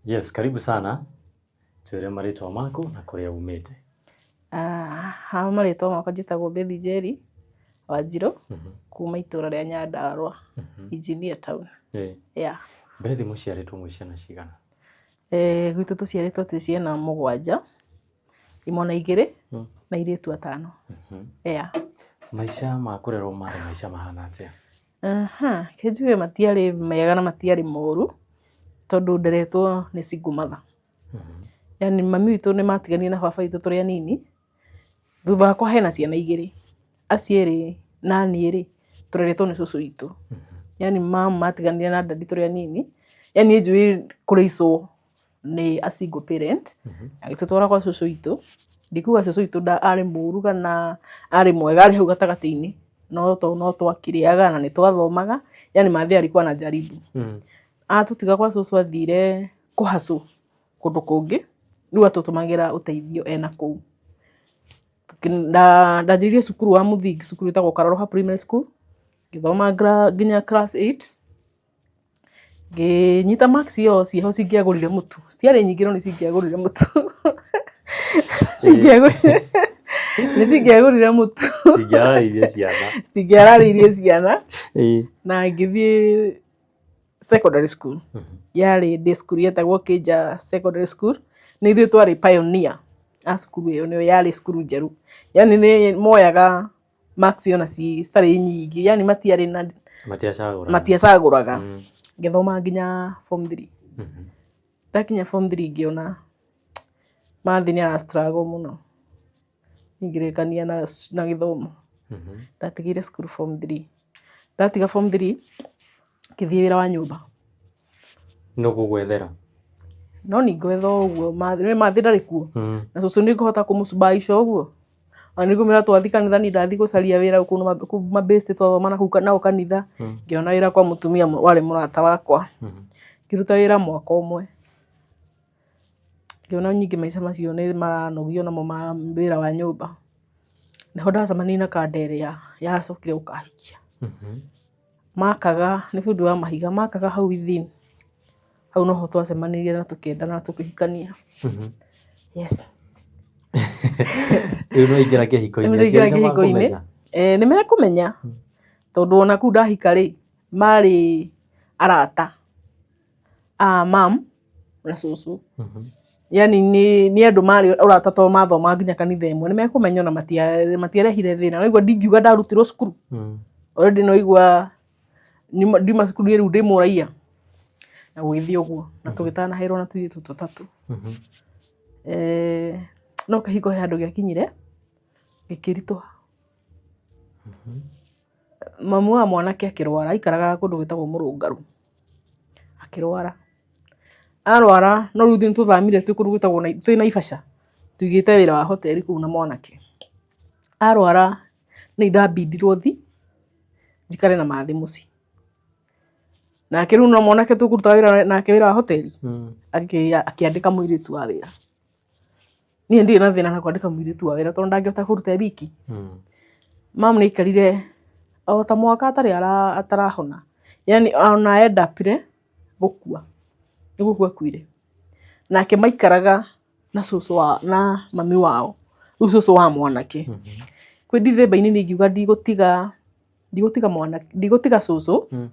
Yes, karibu sana. Twĩre marĩtwa maku na kũrĩa umĩte. Ah, ha marĩtwa makwa njĩtagwo Bethi Njeri Wanjirũ kuma itũra rĩa Nyandarũa, Engineer Town. Yeah. Bethi, mũciarĩtwo mwĩ ciana cigana? Eh, gwitũ tũciarĩtwo twĩ ciana mũgwanja, imwana igĩrĩ na airĩtu atano. Yeah. Maica ma kũrerwo marĩ maica mahana atĩa? Aha, kĩ njuge matiarĩ mega na matiarĩ moru, tondũ nderetwo nĩ single mother. Yani mami witũ nĩ matiganire na baba witũ tũrĩ anini, thutha wakwa hena ciana igĩrĩ, acio erĩ na niĩ rĩ, tũreretwo nĩ cũcũ witũ. Yani mum matiganire na daddy tũrĩ anini, yani niĩ njũĩ kũrĩicwo nĩ a single parent, agĩtũtwara gwa cũcũ witũ, ndikuga cũcũ witũ arĩ mũru kana arĩ mwega, arĩ hau gatagatĩ-inĩ, no tondũ no twakĩrĩaga na nĩ twathomaga, yani mathe alikuwa anajaribu. Atũtiga gwa cũcũ athire kũhacũ kũndũ kũngĩ, rĩu atũtũmagĩra ũteithio ena kũu. Ndanjĩrĩirie cukuru wa mũthingi, cukuru ĩtagwo Karoroha Primary School, ngĩthoma nginya class 8, ngĩnyita marks o ciĩho cingĩagũrire mũtu, citiarĩ nyingĩ no nĩ cingĩagũrire mũtu. Nĩ cingĩagũrire mũtu. Cingĩararĩirie ciana. Citingĩararĩirie ciana. Na ngĩthiĩ secondary school, yarĩ day school yetagwo Kĩnja Secondary School, nĩ ithuĩ twarĩ pioneer a cukuru ĩyo, nĩyo yarĩ cukuru njerũ. Yani nĩ moyaga marks ona citarĩ nyingĩ, yani matiarĩ na Matiacagũraga. Matiacagũraga. Ngĩthoma nginya form 3. Ndakinya form 3 ngĩona mathi nĩ ara struggle mũno, ngĩrĩkania na gĩthomo. Ndatigire cukuru form 3. Ndatiga form 3 ngĩthiĩ wĩra wa nyũmba. Nũ gũgwethera? No ningwetha o ũguo, nĩ mathi ndarĩ kuo. Na cũcũ nĩ ngũhota kũmũcubaica ũguo. Ona nĩ ngũmwĩra twathiĩ kanitha niĩ ndathiĩ gũcaria wĩra kũu mabĩcĩ twathoma na nao kanitha. Ngĩona wĩra kwa mũtumia warĩ mũrata wakwa. Ngĩruta wĩra mwaka ũmwe. Ngĩona ningĩ maica macio nĩ maranogia namo ma wĩra wa nyũmba. Nĩho ndacemanirie na kanda ĩrĩa yacokire gũkahikia. Makaga, nĩ bundi wa mahiga, makaga hau within. Hau noho twacemanirie na tũkĩendana na tũkĩhikania. Yes. Rĩu nĩ waingĩra kĩhiko-inĩ. Rĩu ndaingĩra Aciari nĩ kĩhiko-inĩ. makũmenya? Nĩ mekũmenya tondũ ona kũu ndahika rĩ, marĩ arata a mam na cũcũ. Yani nĩ andũ marĩ ũrata tondũ mathomaga nginya kanitha ĩmwe. Nĩ mekũmenya ona matiarehire thĩna. Waigua ndingiuga ndarutirwo cukuru. Already nĩ waigua ndiuma cukuru rĩu ndĩ mũraiya. Na gũgĩthiĩ ũguo. Na tũgĩtanahĩrwo na tũirĩtu tũtatũ. No kĩhiko he handũ gĩakinyire gĩkĩritũha. Mamu wa mwanake akĩrwara, aikaraga kũndũ gwĩtagwo Mũrũngarũ. Akĩrwara. Arwara, no rĩu ithuĩ nĩ tũthamire twĩ kũndũ gwĩtagwo twĩ Naivasha. Tũigĩte wĩra wa hoteri kũu na mwanake. Arwara nĩ ndambindirwo thi njikare na mathĩ mũciĩ. Nake rĩu no mwanake tũkũrutaga wĩra nake wĩra wa hoteri, akĩandĩka mũirĩtu wa wĩra. Niĩ ndirĩ na thĩna na kwandĩka mũirĩtu wa wĩra tondũ ndangĩhota kũruta e wiki. Mam nĩ aikarire o ta mwaka atarĩ atarahona. Yani ona end up-ire gũkua. Nĩ gũkua akuire. Nake maikaraga na cũcũ wa na mami wao, rĩu cũcũ wa mwanake. Kwĩ Dithemba-inĩ niĩ ngiuga ndigũtiga ndigũtiga mwana ndigũtiga cũcũ,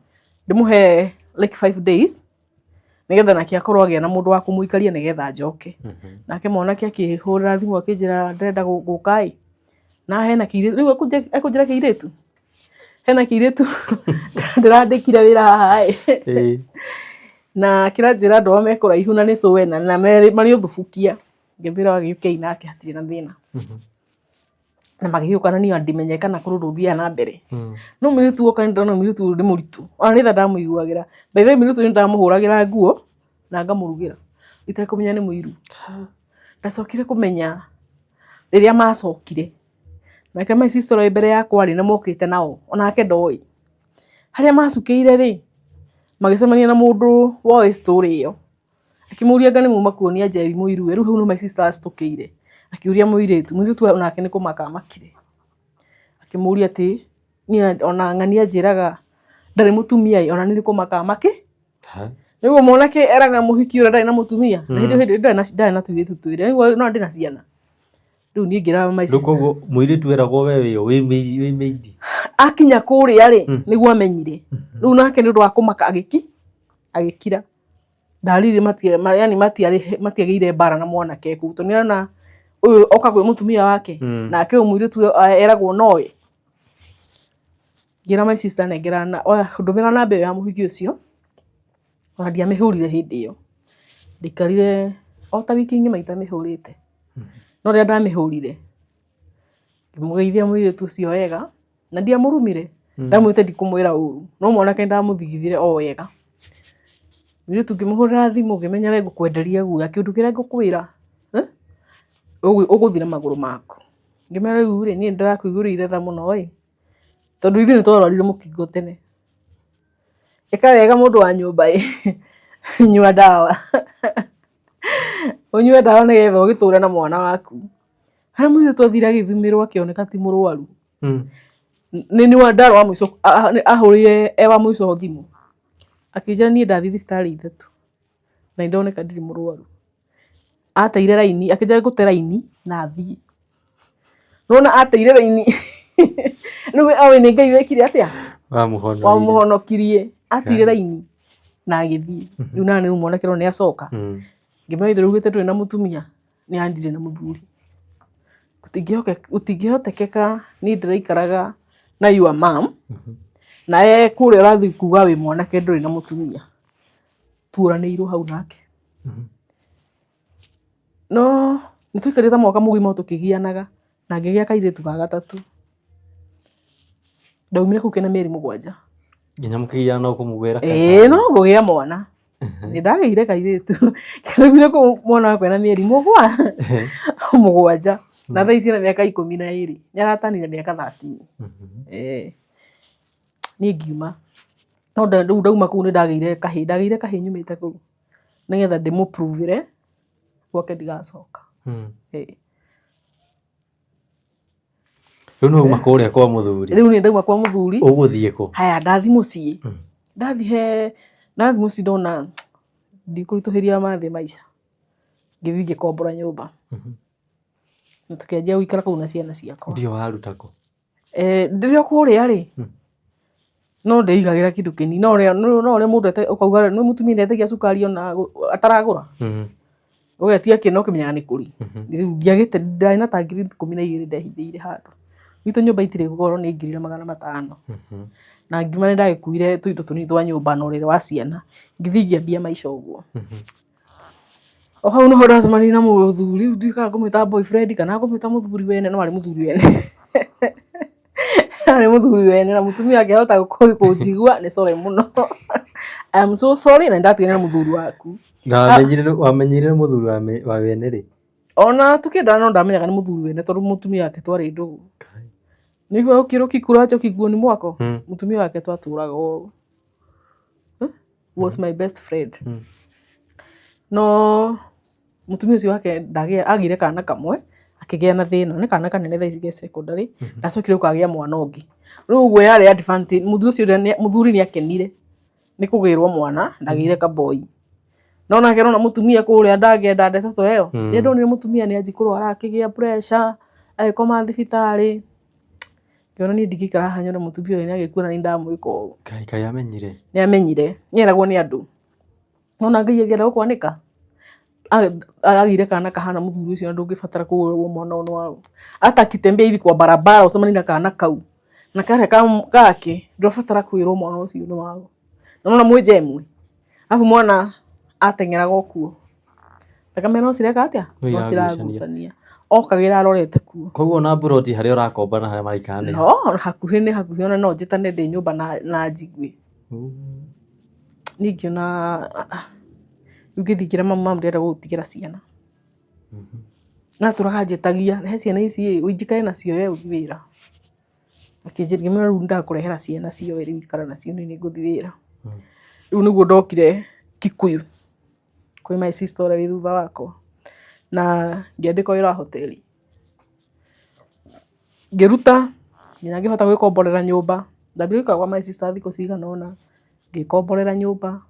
ndĩmũhe like 5 days nĩgetha nake akorwo agĩa na mũndũ wa kũmũikaria nĩgetha njoke. Nake mwanake akĩhũrĩra thimũ akĩnjĩra ndĩrenda gũka ĩ, na hena kĩirĩtu, rĩu ekũnjĩra kĩirĩtu, hena kĩirĩtu ndĩrandĩkire wĩra haha ĩ, na kĩranjĩra andũ ao me kũraihu na nĩ cũwe na marĩ ũthubukia. Ngĩmwĩra wagĩũkei nake hatirĩ na thĩna. Na magĩgĩũka na niĩ ndimenye kana kũrĩ ũndũ ũthiaga na mbere. No mũirĩtu oka nĩ ndĩrona mũirĩtu ũyũ nĩ mũritũ. Ona nĩ tha ndamũiguagĩra. By the way mũirĩtu ũyũ nĩ ndamũhũragĩra nguo na ngamũrugĩra itekũmenya nĩ mũiru. Ndacokire kũmenya rĩrĩa macokire. Nake my sister ũrĩa wĩ mbere yakwa rĩ, nĩ mokĩte nao, onake ndoĩ. Harĩa macukĩire rĩ, magĩcemania na mũndũ woĩ story ĩyo. Akĩmũria anga nĩ muma kuonia Njeri mũiru ĩ, rĩu hau nĩho my sister acitũkĩire. Akĩũria mũirĩtu, mũirĩtu onake nĩ kũmaka amakire. Akĩmũria atĩ niĩ ona ng'ania anjĩraga ndarĩ mũtumia ĩ, ona niĩ nĩ kũmaka amakĩ. Nĩguo mwanake eraga mũhiki ũrĩa ndarĩ na mũtumia na hĩndĩ ĩyo ndarĩ na tũirĩtu twĩrĩ, rĩu no ndĩ na ciana. Rĩu niĩ ngĩra my Rĩu sister koguo mũirĩtu eragwo we wĩyo wĩ maid. Akinya kũrĩa rĩ, nĩguo amenyire. Rĩu nake nĩ ũndũ wa kũmaka agĩkira. Ndariri yani matiagĩire mbara na mwanake kũu, tondũ nĩarona ũyũ oka kwĩ mũtumia wake, nake ũyũ mũirĩtu eragwo nowe. Ngĩra my sister nengera na oya ndũmĩra namba ĩyo ya mũhiki ũcio, ona ndiamĩhũrire hĩndĩ ĩyo. Ndaikarire o ta wiki ng'ima itamĩhũrĩte. No rĩrĩa ndamĩhũrire, ngĩmũgeithia mũirĩtu ũcio wega, na ndiamũrumire, ndamwĩrĩte ndikũmwĩra ũru, no mwanake nĩndamũthigithire o wega. Mũirĩtu ngĩmũhũrĩra thimũ ngĩmenya we ngũkwenderia guoya, kĩũndũ kĩrĩa ngũkwĩra ũgũthiĩ na magũrũ maku. Ngĩmwĩra rĩu rĩ, niĩ nĩndĩrakũiguĩrĩire tha mũno ĩ, tondũ ithuĩ nĩtwarwarire mũkingo tene. Ĩka wega mũndũ wa nyũmba ĩ, nyua ndawa. Ũnyue ndawa nĩgetha ũgĩtũre na mwana waku. Harĩa mũirĩtu athire agĩthimĩrwo akĩoneka ti mũrwaru. Nĩ nĩ ndarĩ wa mũico ahũrire e wa mũico thimũ. Akĩnjĩra niĩ ndathiĩ thibitarĩ ithatũ na nĩndoneka ndirĩ mũrwaru. Ateire raini, akĩnjĩra ngũte raini na thiĩ. Nĩwona ateire raini rĩu oĩ nĩ Ngai wekire atĩa? Wamũhonokirie. Ateire raini na agĩthiĩ. Rĩu nani rĩu mwanake nĩ acoka. Ngĩmwĩra ithe rĩu ugĩte ndũrĩ na mũtumia, nĩ andirĩ na mũthuri. Gũtingĩhotekeka niĩ ndĩraikaraga na your mom, na we kũrĩa ũrathiĩ kuga wĩ mwanake ndũrĩ na mũtumia. Tuoranĩirwo hau nake. No nĩ twaikarire ta mwaka mũgima o tũkĩgianaga na ngĩgĩa kairĩtu ga gatatũ. Ndaumire kũu kena mĩeri 7. Nginya mũkĩgiana no kũmũgĩra. Ĩĩ no ngũgĩa mwana. Nĩ ndagĩire kairĩtu. Ndaumire kũu mwana wakwa ena mĩeri 7. Na thaa ici ena mĩaka 12. Nĩ aratanire mĩaka 13. Ĩĩ. Niĩ ngiuma. No rĩu ndauma kũu nĩ ndagĩire kahĩĩ. Ndagĩire kahĩĩ nyumĩte kũu. Nĩgetha ndĩmũ-prove-ĩre gwake ndigacoka. Ĩĩ. Rĩu nĩ wauma kũrĩa kwa mũthuri. Rĩu nĩ ndauma kwa mũthuri. Ũgũthiĩ kũ? Haya ndathiĩ mũciĩ. Ndathiĩ mũciĩ ndona ndikũritũhĩria mathe maica. Ngĩthiĩ ngĩkombora nyũmba. Na tũkĩanjia gũikara kũu na ciana ciakwa. Mbia ũraruta kũ? Ndĩrĩ o kũrĩa rĩ, no ndĩigagĩra kĩndũ kĩnini, no ũrĩa mũndũ ũkauga nĩ mũtumia nĩ etagia cukari ona ataragũra. Ũgetia kĩ no ũkĩmenyaga nĩ kũrĩ. Rĩu ndiagĩte, ndarĩ na ta ngiri 12 ndehithĩire handũ. Gwitũ nyũmba itirĩ goro nĩ ngiri na 500. Na ngiuma nĩ ndagĩkuire tũindo tũnini twa nyũmba na ũrĩrĩ wa ciana, ngĩthiĩ ngĩambia maica ũguo. O hau nĩho ndacemanirie na mũthuri, rĩu ndiũĩ kana ngũmwĩta boyfriend kana ngũmwĩta mũthuri wene, no arĩ mũthuri wene. Arĩ mũthuri wene na mũtumia angĩhota kũnjigua nĩ sorry mũno. I am so sorry na nĩndatigana na mũthuri waku. Na wamenyire nĩ mũthuri wa wene rĩ? Ona tũkĩendana no ndamenyaga nĩ mũthuri wene tondũ mũtumia wake twarĩ ndũgũ. Nĩguo ũkĩrwo kikuracho kiguoni mwako, mũtumia wake twatũraga ũũ. Was my best friend. No mũtumia ũcio wake agĩire kana kamwe, akĩgĩa na thĩna, nĩ kana kanene thaa ici ke secondary, ndacokire gũkagĩa mwana ũngĩ. Rĩu ũguo yarĩ advantage, mũthuri ũcio mũthuri nĩ akenire nĩ kũgĩrwo mwana, ndagĩire kaboi. No nake arona mũtumia kũrĩa ndangĩenda ndeto ta ĩyo. Rĩrĩa ndonire mũtumia nĩ anjia kũrwara akĩgĩa pressure, agĩkoma thibitarĩ, ngĩona niĩ ndingĩikara haha nyone mũtumia ũyũ nĩ agĩkua na nĩ ndamwĩka ũũ. Kaĩ kaĩ amenyire? Nĩ amenyire, nĩ eragwo nĩ andũ. Nona Ngai angĩenda gũkwanĩka, aragĩire kana kahana mũthuri ũcio na ndũngĩbatara kũgũrĩrwo mwana ũyũ waũ. Hata akitembea hivi kwa barabara ũcemanie na kana kau, na karĩa gake ndũrabatara kwĩrwo mwana ũcio nĩ waũ. Na nĩwona mwĩ nja ĩmwe, arabu mwana ateng'eraga o kuo. Thakame no cireka atĩa? No ciragucania. Okagĩra arorete kuo. Koguo ona mburoti harĩa ũrakomba na harĩa maraikara nĩ No, hakuhĩ nĩ hakuhĩ ona no njĩtane ndĩ nyũmba na njigue. Niĩ ngĩona rĩu ngĩthiĩ ngĩra mamu, mamu ndĩrenda gũgũtigĩra ciana. Na atũraga anjĩtagia, rehe ciana ici ĩ, njikare nacio we ũthiĩ wĩra. Akĩnjĩra, ngĩmwĩra rĩu ndakũrehera ciana cioe rĩu ikara nacio niĩ nĩngũthiĩ wĩra. Rĩu nĩguo ndokire Kikuyu kwĩ my sister ũrĩa wĩ thutha wakwa, na ngĩandĩkwo wĩra wa hoteli. Ngĩruta nginya ngĩhota gwĩkomborera nyũmba. Ndambire gũikara kwa my sister thikũ cigana ũna, ngĩkomborera nyũmba.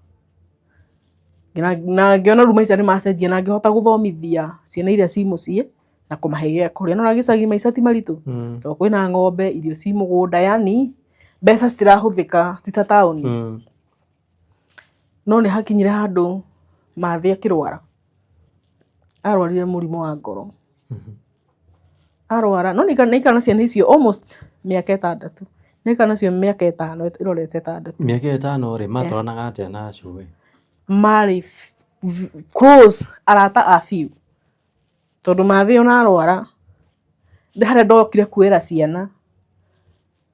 Na ngĩona rĩu maica nĩ macenjia na ngĩhota gũthomithia ciana iria ci mũciĩ na kũmahe gĩa kũrĩa. Nĩ wona gĩcagi maica ti maritũ, tondũ kwĩna ng'ombe, irio ci mũgũnda, yani mbeca citirahũthĩka ti ta taũni. No nĩ hakinyire handũ Mathĩ akĩrwara, arwarire mũrimũ wa ngoro. Arwara, no nĩ aikara na ciana icio almost mĩaka 6. Nĩ aikara nacio mĩaka 5 ĩrorete 6. Mĩaka 5 rĩ, matwaranaga atĩa na cũwe? Marĩ close, arata a biũ. Tondũ Mathĩ ona arwara, harĩa ndokire kuoera ciana,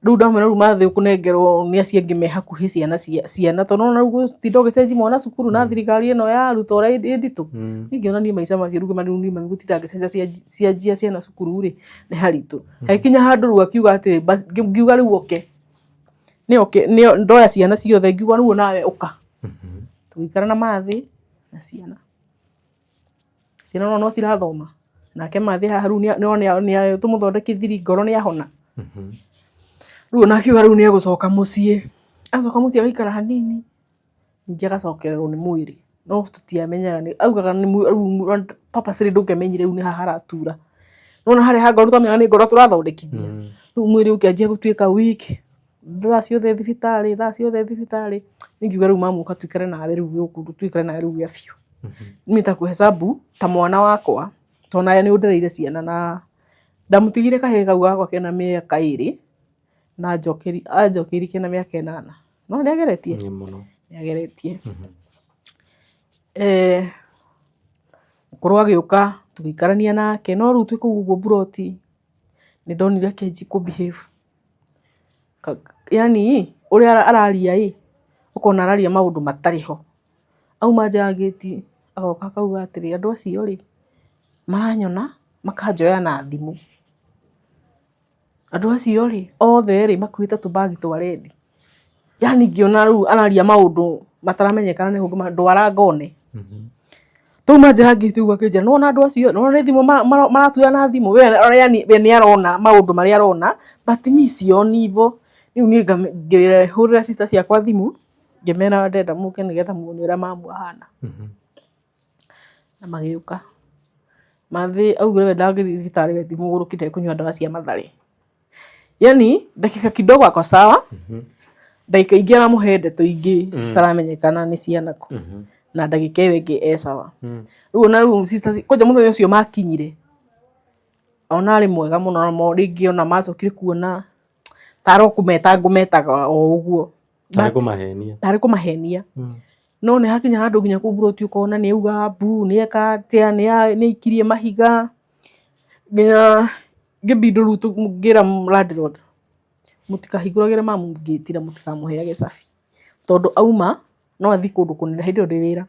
rĩu ndamwĩra rĩu Mathĩ ũkũnengerwo nĩ acio angĩ me hakuhĩ ciana ciana tondũ nĩwona rĩu gũtinda ũgĩcenjia mwana cukuru na thirikari ĩno ya arutwo ũrĩa ĩ nditũ. Niĩ ngĩona niĩ maica macio rĩu rĩu niĩ gũtinda ngĩcenjia cianjia ciana cukuru rĩ, nĩ haritũ. Hagĩkinya handũ rĩu akiuga atĩ ngiuga rĩu oke. Nĩ oke, ndoya ciana ciothe ngiuga rĩu onawe ũka. Tũgĩikara na Mathĩ na ciana. Ciana no cirathoma. Nake Mathĩ haha rĩu nĩ tũmũthondekithirie ngoro nĩ ahona. Rĩu ona akiuga rĩu nĩ egũcoka mũciĩ. Acoka mũciĩ agaikara hanini, ningĩ agacokererwo nĩ mwĩrĩ. No tũtiamenyaga, augaga rĩu purposely ndũngĩamenyire rĩu nĩ haha haratura. Nĩwona harĩa ha ngoro twamenyaga nĩ ngoro tũrathondekithia. Rĩu mwĩrĩ ũkĩanjia gũtuĩka weak, thaa ciothe thibitarĩ, thaa ciothe thibitarĩ. Niĩ ngiuga rĩu mamu ũka tũikare nawe rĩu gũkũ, tũikare nawe rĩu gĩa biũ. Niĩ nitakuhesabu ta mwana wakwa, tondũ nawe nĩ ũndereire ciana na ndamũtigire kahĩĩ kau gakwa kena mĩaka 2 na anjokeirie kena mĩaka 8. No nĩ ageretie? Nĩ ageretie. Mũkũrũ agĩũka tũgĩikarania nake, no rĩu twĩ kũu ũguo mburoti nĩ ndonire akĩanjia kũ behave. Yani ũrĩa araria ĩ, ũkona araria maũndũ matarĩ ho. Auma nja ya gĩti agoka akauga atĩrĩ, andũ acio rĩ, maranyona makanjoya na thimũ. Andũ acio rĩ, othe rĩ, makuĩte tũbagi twa red. Yani ngĩona rĩu araria maũndũ mataramenyekana nĩ kũ ndwara ngone. Twauma nja ya gĩti ũguo akĩnjĩra, nĩwona andũ acio, nĩwona nĩ thimũ maratuoya na thimũ. We yani we nĩ arona maũndũ marĩa arona, but mi sioni hivyo. Rĩu niĩ ngĩhũrĩra sister ciakwa thimũ, ngĩmera ndĩrenda mũke nĩgetha muone ũrĩa mamu ahana. Na magĩũka. Mathĩ augire we ndangĩthiĩ thibitarĩ we ti mũgũrũki ndekũnyua ndawa cia Mathare. Yani dakika kidogo ako sawa, ndagĩka ingĩ aramũhe ndeto ingĩ citaramenyekana nĩ ciana kũ. Na ndagĩka ĩyo ĩngĩ e sawa. Rĩu ona rĩu sisters kwanja mũthenya ũcio makinyire, ona arĩ mwega mũno na rĩngĩ ona macokire kuona tarĩ o kũmeta ngũmetaga o ũguo. Tarĩ kũmahenia. Tarĩ kũmahenia. No nĩ hakinya handũ nginya kũu mburoti ũkona nĩ auga mbu, nĩ eka atĩa, nĩ aikirie mahiga. Nginya ngĩbindwo rĩu ngĩra landlord mũtikahingũragĩre mamu ngĩti na mũtikamũheage cabi. Tondũ auma no athiĩ kũndũ kũnene, hĩndĩ ĩyo ndĩ wĩra.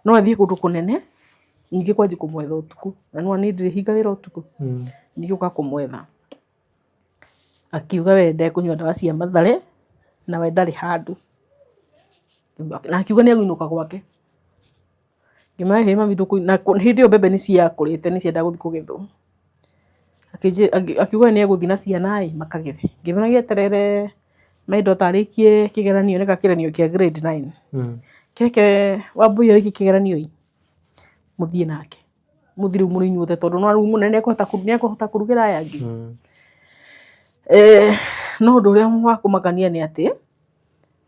No athiĩ kũndũ kũnene, ningĩ kwanjia kũmwetha ũtukũ. Na nĩwona niĩ ndirĩ hinga wĩra ũtukũ. Ningĩ gũka kũmwetha. Akiuga we ndekũnyua ndawa cia Mathare na we ndarĩ handũ. Na akiuga nĩ egũinũka gwake. Ngĩmwĩra hĩ mami na hĩndĩ ĩyo mbembe nĩ ciakũrĩte nĩ ciendaga gũthiĩ kũgethwo. Akiuga we nĩ egũthiĩ na ciana ĩ makagethe. Ngĩmwĩra gĩeterere my daughter arĩkie kĩgeranio nĩka kĩgeranio kĩa grade 9. Kĩreke Wambũi arĩkie kĩgeranio ĩ, mũthiĩ nake. Mũthiĩ rĩu mũrĩ inyuothe tondũ no rĩu mũnene nĩ ekũhota kũrugĩra aya angĩ. No ũndũ ũrĩa wa kũmakania nĩ atĩ,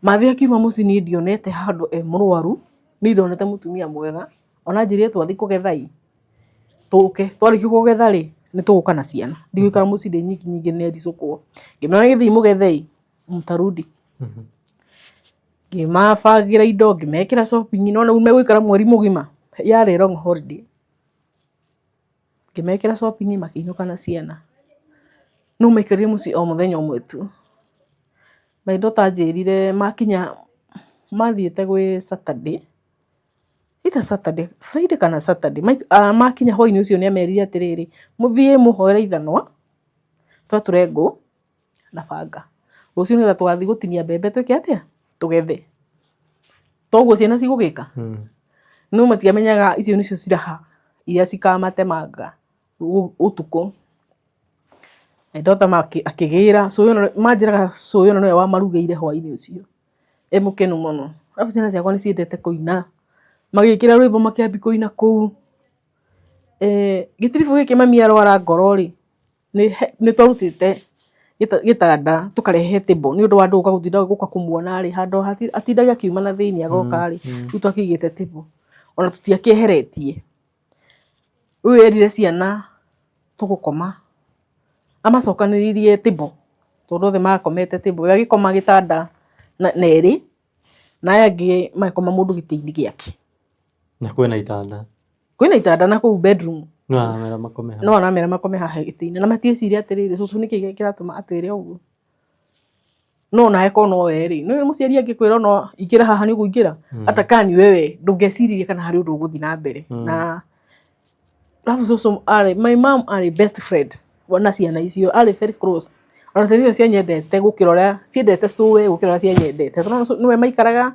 Mathĩ akiuma mũciĩ niĩ ndionete handũ e mũrwaru, niĩ ndonete mũtumia mwega. Ona anjĩrire twathiĩ kũgetha ĩ, tũke, twarĩkia kũgetha rĩ, nĩ tũgũka na ciana. Ndigũikara mũciĩ ndĩ nyiki ningĩ nĩericũkwo. Ngĩmera gĩthiĩ mũgethe ĩ, mtarudi. Ngĩmabangĩra indo, ngĩmekĩra shopping, nĩwona rĩu megũikara mweri mũgima, yarĩ long holiday. Ngĩmekĩra shopping makĩinũka na ciana. No maikarire mũciĩ o mũthenya ũmwe tu. My daughter anjĩrire makinya mathiĩte gwĩ Saturday, either Saturday, Friday kana Saturday, makinya hwainĩ ũcio nĩ amerire atĩrĩrĩ, mũthiĩ mũhoere ithanwa, twatũre ngũ na banga. Rũciũ nĩgetha tũgathiĩ gũtinia mbembe twĩke atĩa? Tũgethe. Toguo ciana cigũgĩka? No matiamenyaga icio nĩcio ciraha iria cikamatemanga ũtukũ. My daughter akĩgĩra, cũĩ ũyũ manjĩraga cũĩ ũyũ nĩwe wamarugĩire hwainĩ ũcio. E mũkenu mũno. Arabu ciana ciakwa nĩ ciendete kũina. Magĩkĩra rwĩmbo makĩambia kũina kũu. Gĩtiribũ gĩkĩ mami arwara ngoro rĩ, nĩ twarutĩte gĩtanda tũkarehe table nĩ ũndũ wa andũ gũka gũtinda gũka kũmuona rĩ, handũ atindage akiuma na thĩiniĩ agoka rĩ, rĩu twakĩigĩte table ona tũtiakĩeheretie. Rĩu erire ciana tũgũkoma, amacokanĩrĩirie table tondũ othe makomete table, we agĩkoma gĩtanda na erĩ, na aya angĩ magĩkoma mũndũ gĩtĩ-inĩ gĩake. Na kwĩna itanda. Kwĩna itanda na kũu bedroom. No aramera makome haha. No aramera makome haha gĩtĩ-inĩ na matieciria atĩrĩrĩ, cũcũ nĩkĩ kĩratũma atwĩre ũguo. No nawe korwo no we rĩ, nĩ mũciari angĩkwĩra no ingĩra haha nĩ ũkũingĩra? Hata ka ni wewe ndũngĩeciririe kana harĩ ũndũ ũgũthiĩ na mbere. Na arabu cũcũ arĩ, my mom arĩ best friend na ciana icio, arĩ very close. Ona ciana icio cianyendete gũkĩra ũrĩa, ciendete cũwe gũkĩra ũrĩa cianyendete. Tondũ nĩwe maikaraga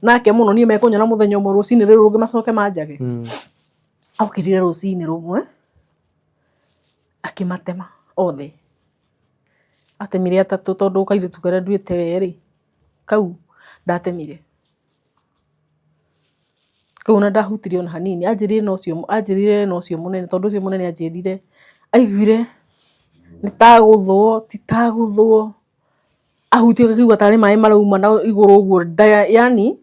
nake mũno, niĩ mekũnyona mũthenya ũmwe rũcinĩ rũrũ rũngĩ macoke manjage. Okĩrire rũcinĩ rũmwe akĩmatema othe. Atemire atatũ tondũ kairĩtu karĩa nduĩte we rĩ, kau ndatemire. Kau ona ndahutirie ona hanini, anjĩrire na ũcio anjĩrire na ũcio mũnene tondũ ũcio mũnene anjĩrire aiguire nĩ ta agũthwo ti ta agũthwo, ahutia akaigua tarĩ maĩ marauma na igũrũ ũguo nda yaani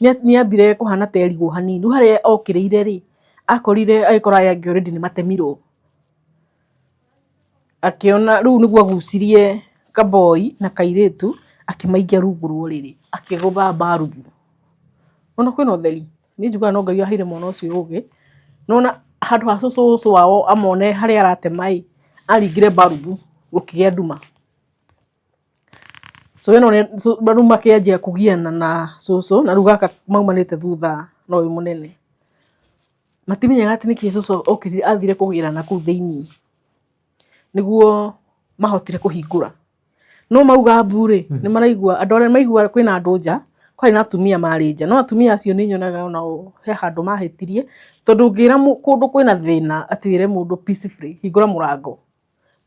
nĩ ambire kũhana ta erigwo hanini. Rĩu harĩa okĩrĩire rĩ, akorire agĩkora aya angĩ already nĩ matemirwo. Akĩona rĩu nĩguo agucirie kaboi na kairĩtu akĩmaikia rungu rwa ũrĩrĩ akĩgũtha mbarubu. Ona kwĩna ũtheri, niĩ njugaga no Ngai aheire mwana ũcio ũgĩ, nĩwona handũ ha cũcũ wao amone harĩa aratema ĩ, aringire mbarubu gũkĩgĩa nduma. So ĩno rĩu makĩanjia kũgiana na cũcũ na rĩu gaka maumanĩte thutha na ũyũ mũnene. Matimenyaga atĩ nĩkĩ cũcũ okĩrire athire kũgĩra nakũu thĩiniĩ nĩguo mahotire kũhingũra. No mauga mbu rĩ, nĩ maraigua andũ arĩa maigua kwĩna andũ nja, kwarĩ na atumia marĩ nja, no atumia acio nĩ nyonaga onao he handũ mahĩtirie, tondũ ũngĩra kũndũ kwĩna thĩna atĩ wĩre mũndũ peacefully hingũra mũrango,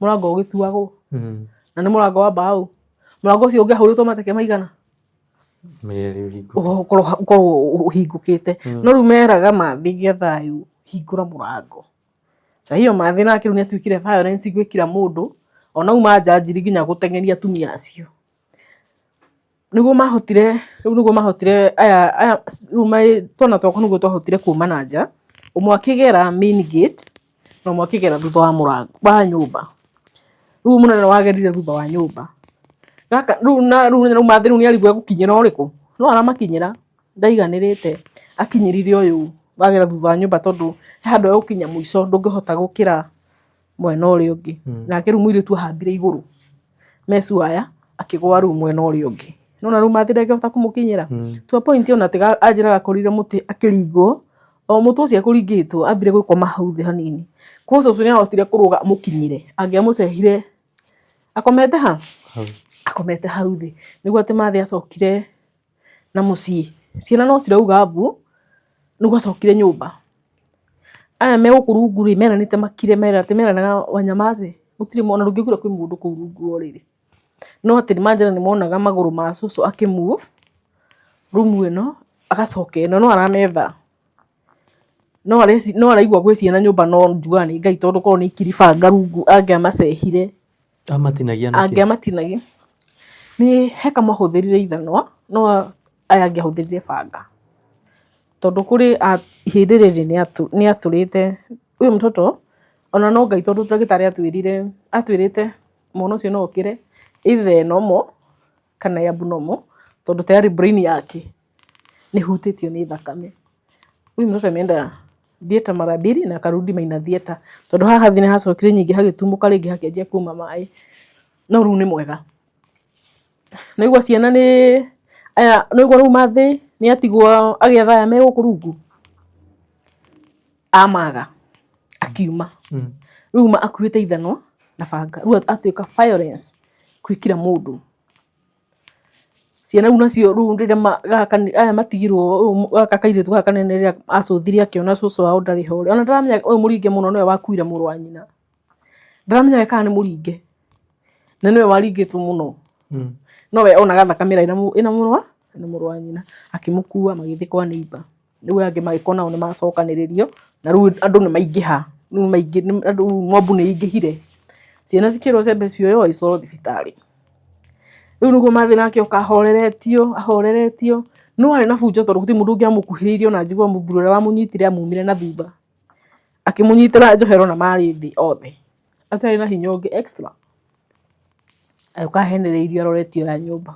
mũrango ũgĩtuagwo na nĩ mũrango wa mbaũ, mũrango ũcio ũngĩahũrĩtwo mateke maigana? Merĩ ũhingũke. Ũkorwo ũhingũkĩte. No rĩu meraga Mathĩ gĩa thayũ hingũra mũrango. Saa hiyo Mathĩ nake rĩu nĩ atuĩkire violence gwĩ kila mũndũ, ona auma nja anjirie nginya gũteng'eria atumia acio. Nĩguo mahotire, rĩu nĩguo mahotire aya aya rĩu twana twakwa nĩguo twahotire kuma na nja, ũmwe akĩgera main gate na ũmwe akĩgera thutha wa mũrango wa nyũmba. Rĩu mũnene wagerire thutha wa nyũmba. Gaka rĩu na rĩu rĩu Mathĩ rĩu nĩ arigwo egũkinyĩra ũrĩkũ, no aramakinyĩra ndaiganĩrĩte akinyĩrire ũyũ wagera thutha wa nyũmba tondũ he handũ egũkinya mũico ndũngĩhota gũkĩra mwena ũrĩa ũngĩ. Nake rĩu mũirĩtu ahambire igũrũ mess wire akĩgwa rĩu mwena ũrĩa ũngĩ. Nĩwona rĩu Mathĩ ndangĩhota kũmũkinyĩra. To a point ona tiga anjĩraga akorire mũtĩ akĩringwo, o mũtĩ ũcio ekũringĩtwo ambire gũkoma hau thĩ hanini. Koguo cũcũ nĩ ahotire kũrũga amũkinyĩre, angĩamũcehire akomete ha? Akomete hau thĩ. Nĩguo atĩ Mathĩ acokire na mũciĩ. Ciana no cirauga mbu, nĩguo acokire nyũmba. Aya me gũkũ rungu rĩ, meranĩte makire atĩ meranaga wanyamaze, gũtirĩ ona ndũngĩiguire kwĩ mũndũ kũu rungu rwa ũrĩrĩ. No atĩ manjĩra nĩ monaga magũrũ ma cũcũ akĩ move room ĩno, agacoka ĩno, no arametha. No araigua gwĩ ciana nyũmba no njugaga nĩ Ngai tondũ korwo nĩ aikirie banga rungu angĩamacehire. Amatinagia na kĩ? Angĩamatinagia. Nĩ he kamwe ahũthĩrire ithanwa, no aya angĩ ahũthĩrire banga. Tondũ kũrĩ ihĩndĩ rĩrĩ nĩ atũrĩte, huyu mtoto ona no Ngai tondũ ndagĩtarĩ atwĩrire atwĩrĩte mwana ũcio no okĩre either e normal kana e abnormal tondũ tayari brain yake nĩ ĩhutĩtio nĩ thakame. Huyu mtoto ameenda theatre mara mbili na akarudi Maina theatre tondũ haha thĩ nĩ hacokire ningĩ hagĩtumũka rĩngĩ hakĩanjia kuma maĩ, no rĩu nĩ mwega. Nĩwaigua ciana nĩ aya nĩwaigua rĩu Mathĩ nĩ atigwo agĩetha aya me gũkũ rungu, amaga akiuma. Rĩu auma akuĩte ithanwa na banga, rĩu atuĩka violence kwĩ kila mũndũ. Ciana rĩu nacio rĩu rĩrĩa gaka aya matigirwo gaka kairĩtu gaka kanene rĩrĩa acũthire akĩona cũcũ wao ndarĩ ho rĩ, ona ndaramenya ũyũ mũringe mũno nĩwe wakuire mũrũ wa nyina. Ndaramenya kana nĩ mũringe, na nĩwe waringĩtwo mũno. Nowe onaga thakame ĩrĩa ĩna mũrũ wa nyina, akĩmũkua magĩthiĩ kwa neighbour. Rĩu aya angĩ magĩkorwo nao nĩ macokanĩrĩrio, na rĩu andũ nĩ maingĩha, rĩu nĩ andũ mob nĩ ĩingĩhire. Ciana cikĩrwo ciambe cioywo itwarwo thibitarĩ. Rĩu nĩguo mathĩna akĩoka ahoreretio, ahoreretio, no arĩ na bunjo tondũ gũtirĩ mũndũ ũngĩamũkuhĩrĩirie ona njigua mũthuri ũrĩa wamũnyitire amumire na thutha. Akĩmũnyitĩra njohero na marĩ thĩ othe, atarĩ na hinya ũngĩ extra. Agĩũka ahenereirio aroretio ya nyũmba.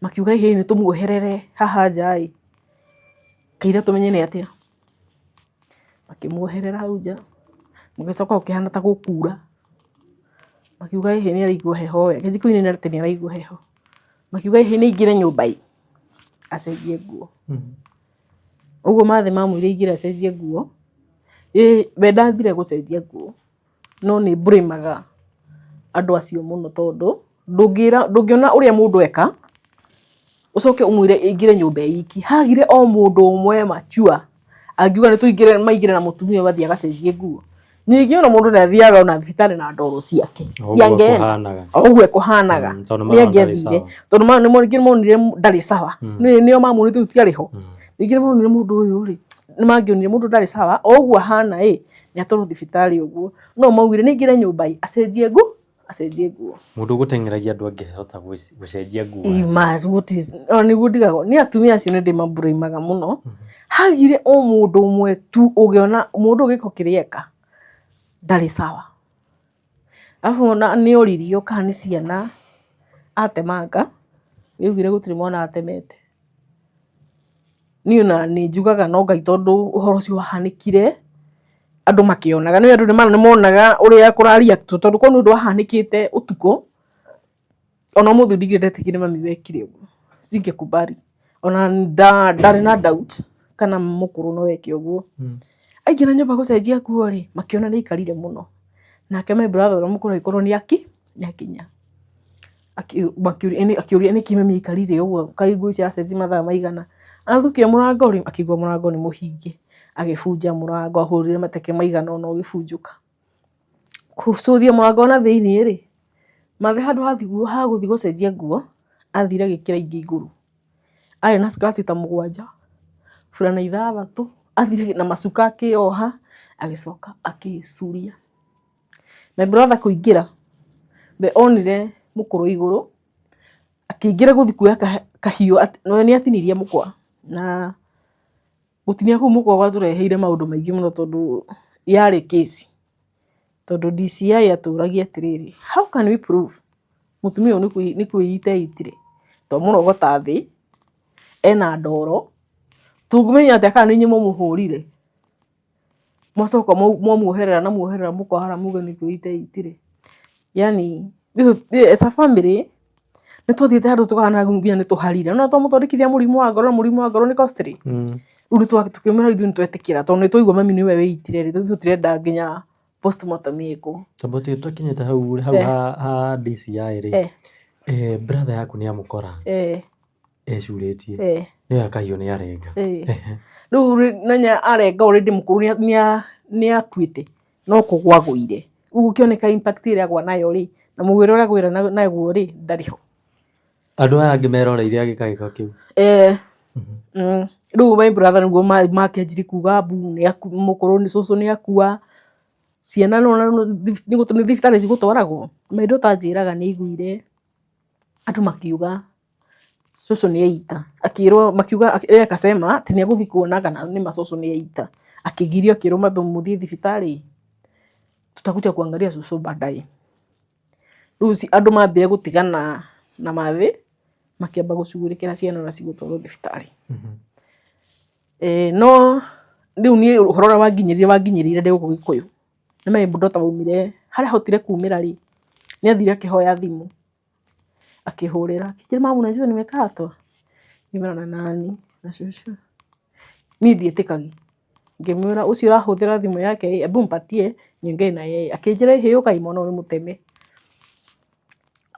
Makiuga ĩhĩ nĩ tũmuoherere haha nja ĩ, kaira tũmenye nĩ atĩa. Makĩmuoherera hau nja, gũgĩcoka gũkĩhana ta gũkura, makiuga ĩhĩ nĩ araigua heho ĩ, akĩanjia kũinaina atĩ nĩ araigua heho. Makiuga ĩhĩ nĩ aingĩre nyũmba ĩ, acenjie nguo. Ũguo mathiĩ mamwĩra aingĩre acenjie nguo, ĩ we ndathire gũcenjia nguo, no nĩ mburĩmaga andũ acio mũno tondũ ndũngĩra ndũngĩona ũrĩa mũndũ eka, ũcoke ũmwĩre aingĩre nyũmba e iki. Hagire o mũndũ ũmwe mature angiuga nĩ tũingĩre maingĩre na mũtumia ũyũ athiĩ agacenjie nguo. Ningĩ ona mũndũ nĩ athiaga ona thibitarĩ na ndoro ciake cia Ũguo ngeni. kũhanaga. O ũguo ekũhanaga. Tondũ Nĩ marona ndarĩ angĩathire sawa. tondũ nĩ monire ndarĩ sawa. Nĩo mamuonire rĩu ti arĩ ho. Ningĩ nĩ monire mũndũ ũyũ rĩ, nĩ mangĩonire mũndũ ndarĩ sawa, o ũguo ahana ĩ, nĩ atwarwo thibitarĩ ũguo. No maugire nĩ aingĩre nyũmba ĩ, acenjie nguo, acenjie nguo. Mũndũ ũgũteng'eragia andũ angĩhota gũcenjia nguo atĩa? Ona nĩguo ndigagwo, niĩ atumia acio nĩ ndĩmamburĩimaga mũno. Hagire o mũndũ ũmwe tu ũngĩona mũndũ ũyũ gĩko kĩrĩa eka ndarĩ sawa. Arabu ona nĩ oririo kana nĩ ciana atemanga, nĩaugire gũtirĩ mwana atemete. Niĩ ona nĩ njugaga no Ngai tondũ ũhoro ũcio wahanĩkire andũ makĩonaga, nĩũĩ andũ nĩ monaga ũrĩa kũra react wo tondũ korwo nĩ ũndũ wahanĩkĩte ũtukũ, ona ũmũthĩ ndingĩenda ndetĩkie nĩ mami wekire ũguo, singekubali. Ona ndarĩ na doubt kana mũkũrũ no eke ũguo. Aingĩra nyũmba gũcenjia nguo rĩ, makĩona nĩ aikarire mũno. Nake my brother ũrĩa mũkũrũ agĩkorwo nĩ akinya. Akĩũria nĩkĩ mami aikarire ũguo kaĩ nguo ici aracenjia mathaa maigana. Athũkia mũrango rĩ, akĩigua mũrango nĩ mũhinge. Agĩbunja mũrango ahũrire mateke maigana ũna ũgĩbunjũka. Gũcuria mũrango na thĩiniĩ rĩ, mathe handũ ha gũthiĩ gũcenjia nguo, athire agĩkĩra ingĩ igũrũ. Arĩ na skirt ta mũgwanja, burana ithathatũ, athire na macuka akĩoha, agĩcoka akĩcuria. My brother kũingĩra, we onire mũkũrũ igũrũ, akĩingĩra gũthiĩ kuoya kahiũ, nĩ atinirie mũkwa na gũtinia kũu mũkwa gwatũreheire maũndũ maingĩ mũno tondũ yarĩ case. Tondũ DCI atũragia atĩrĩrĩ, how can we prove mũtumia ũyũ nĩ kwĩita eitire? Twamũrogota thĩ, ena ndoro, tũngĩmenya atĩa kana nĩ inyuĩ mũmũhũrire? Mwacoka mwamuoherera na muoherera mũkwa harĩa muge nĩ kwĩita eitire. Yaani as a family nĩ twathiĩte handũ tũkahana nginya nĩ tũharire. Nĩ wona twamũthondekithia mũrimũ wa ngoro na mũrimũ wa ngoro nĩ costly. Rĩu tũkĩmwĩra ithuĩ nĩ twetĩkĩra tondũ nĩ twaigua mami nĩwe wĩitire rĩ, ithuĩ tũtirenda nginya postmortem ĩkwo. Tondũ tũkinyĩte hau rĩ, hau ha DCI rĩ, brother yaku nĩ amũkora ecurĩtie, nĩoya kahiũ nĩ arenga. Rĩu nanya arenga already mũkũrũ nĩ akuĩte no kũgwa agũire. Rĩu gũkĩoneka impact ĩrĩa agwa nayo rĩ, na mũgwĩre ũrĩa agwĩra naguo rĩ, ndarĩ ho. Andũ aya angĩ meroreire agĩka gĩko kĩu. Rĩu my brother nĩguo makĩanjirie kuga mbu, mũkũrũ cũcũ nĩ akua, ciana nĩ thibitarĩ cigũtwaragwo. My daughter anjĩraga nĩ aiguire andũ makiuga cũcũ nĩ eita, akĩrwo makiuga ye akasema atĩ nĩ egũthiĩ kuona kana nĩma cũcũ nĩ eita. Akĩgirio akĩrwo mambe mũthiĩ thibitarĩ tutakuja kuangalia cũcũ baadaye. Rĩu andũ mambire gũtigana na mathĩ makĩamba gũcugurĩkĩra ciana ũrĩa cigũtwarwo thibitarĩ. No rĩu niĩ ũhoro ũrĩa wanginyĩrire wanginyĩrire ndĩ gũkũ Gĩkũyũ. Nĩ my daughter waumire harĩa ahotire kumĩra rĩ, nĩ athire akĩhoya thimũ akĩhũrĩra, akĩnjĩra mama unajua nimekatwa? Ngĩmwĩra na nani? Na cũcũ. Niĩ ndiĩtĩkagia. Ngĩmwĩra ũcio ũrahũthĩra thimũ yake ĩ, hebu mpatie niongee na yeye. Akĩnjĩra ĩhĩ ũkai mwana ũyũ nĩ mũteme.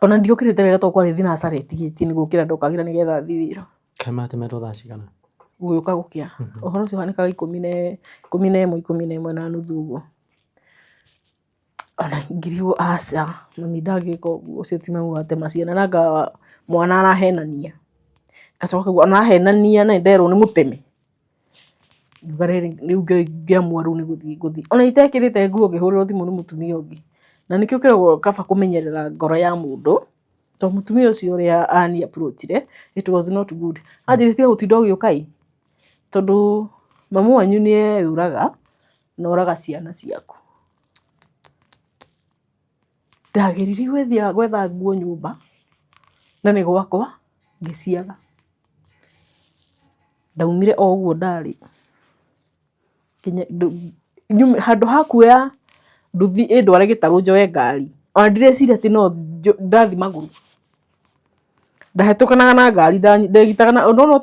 Ona ndiokĩrĩte wega tondũ kwarĩ thinacara ĩtigĩtie nĩ gũkĩra ndokagĩra nĩgetha thiĩ wĩra. Kaĩ matemetwo thaa cigana? Gũgĩũka gũkĩa. Ũhoro ũcio ũhanĩkaga 11, 11:30 ũguo. Ona ngĩrigwo aca mami ndangĩka ũguo ũcio ti mami watema ciana na anga mwana arahenania. Ngacoka ngaigua ona ahenania na nĩ nderwo nĩ mũteme. Ngiuga rĩrĩ rĩu ngĩamua rĩu nĩ gũthiĩ ngũthiĩ. Ona itekĩrĩte nguo ngĩhũrĩrwo thimũ nĩ mũtumia ũngĩ. Na nĩkĩo kĩragwo kaba kũmenyerera ngoro ya mũndũ, tondũ mũtumia ũcio ũrĩa ani approach ire, it was not good. Anjĩrire tiga gũtinda ũgĩũka ĩ, tondũ mamu wanyu nĩ eyũraga na oraga ciana ciaku. Ndageririe gwetha nguo nyũmba na nĩ gwakwa ngĩciaga. Ndaumire o ũguo ndarĩ handũ ha kuoya nduthi ĩndware gĩtarũ njoe ngari, ona ndireciria atĩ no ndathiĩ magũrũ. Ndahetũkanaga na ngari ndegitaga na nĩwona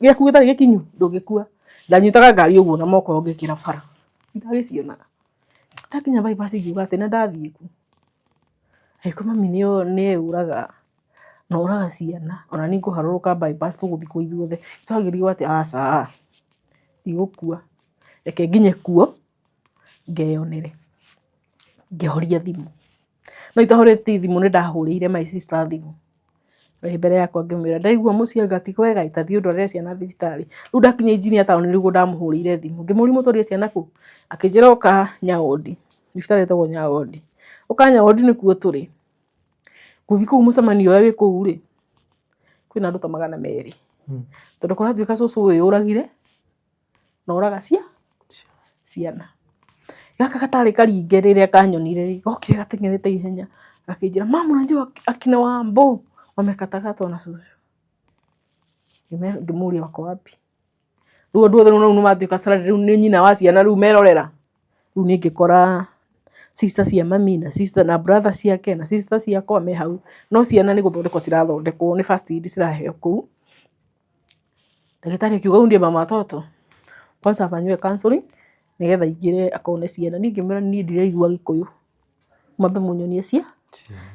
gĩaku gĩtarĩ gĩkinyu ndũngĩkua. Ndanyitaga ngari ũguo na moko ngĩkĩra bara ndagĩcionaga. Ndakinya bypass ngiuga atĩ na ndathiĩ kũ? Angĩkorwo mami nĩeyũraga na oraga ciana ona niĩ ngũharũrũka bypass tũgũthiĩ kuo ithuothe. So ngĩrigwo atĩ aca ndigũkua, reke nginye kuo ngeyonere. Ngĩhoria thimũ, no itahorĩtie thimũ nĩndahũrĩire my sister thimũ ĩ mbere yakwa ngĩmwĩra ndaigua mũciĩ anga ti kwega ĩ ta thiĩ ũndwarĩre ciana thibitarĩ. Rĩu ndakinya Engineer town nĩguo ndamũhũrĩire thimũ ngĩmũria mũtwarire ciana kũ? Akĩnjĩra ũka Nyawondi, thibitarĩ ĩtagwo Nyawondi. Ũka Nyawondi nĩkuo tũrĩ. Gũthiĩ kũu mũcemanio ũrĩa wĩ kũu rĩ, kwĩna andũ ta 200. Tondũ kũratuĩka cũcũ wĩyũragire na oraga ciana. Gaka gatarĩ karinge rĩrĩa kanyonire rĩ, gokire gateng'erete ihenya gakĩnjĩra mama unajua akina Wambo wamekatakatwa na cucu. Ngĩmũria wako wapi? Rĩu andũ othe rĩu nĩmatuĩka rĩu nĩ nyina wa ciana rĩu merorera. Rĩu niĩ ngĩkora sister cia mami na sister na brother ciake na sister ciakwa me hau. No ciana nĩ gũthondekwo cirathondekwo nĩ first aid ciraheo kũu. Ndagĩtarĩ akiuga huyu ndiye mama watoto, kwanza afanyiwe counselling nĩgetha aingĩre akone ciana. Niĩ ngĩmwĩra niĩ ndiraigua Gĩkũyũ, mwambe mũnyonie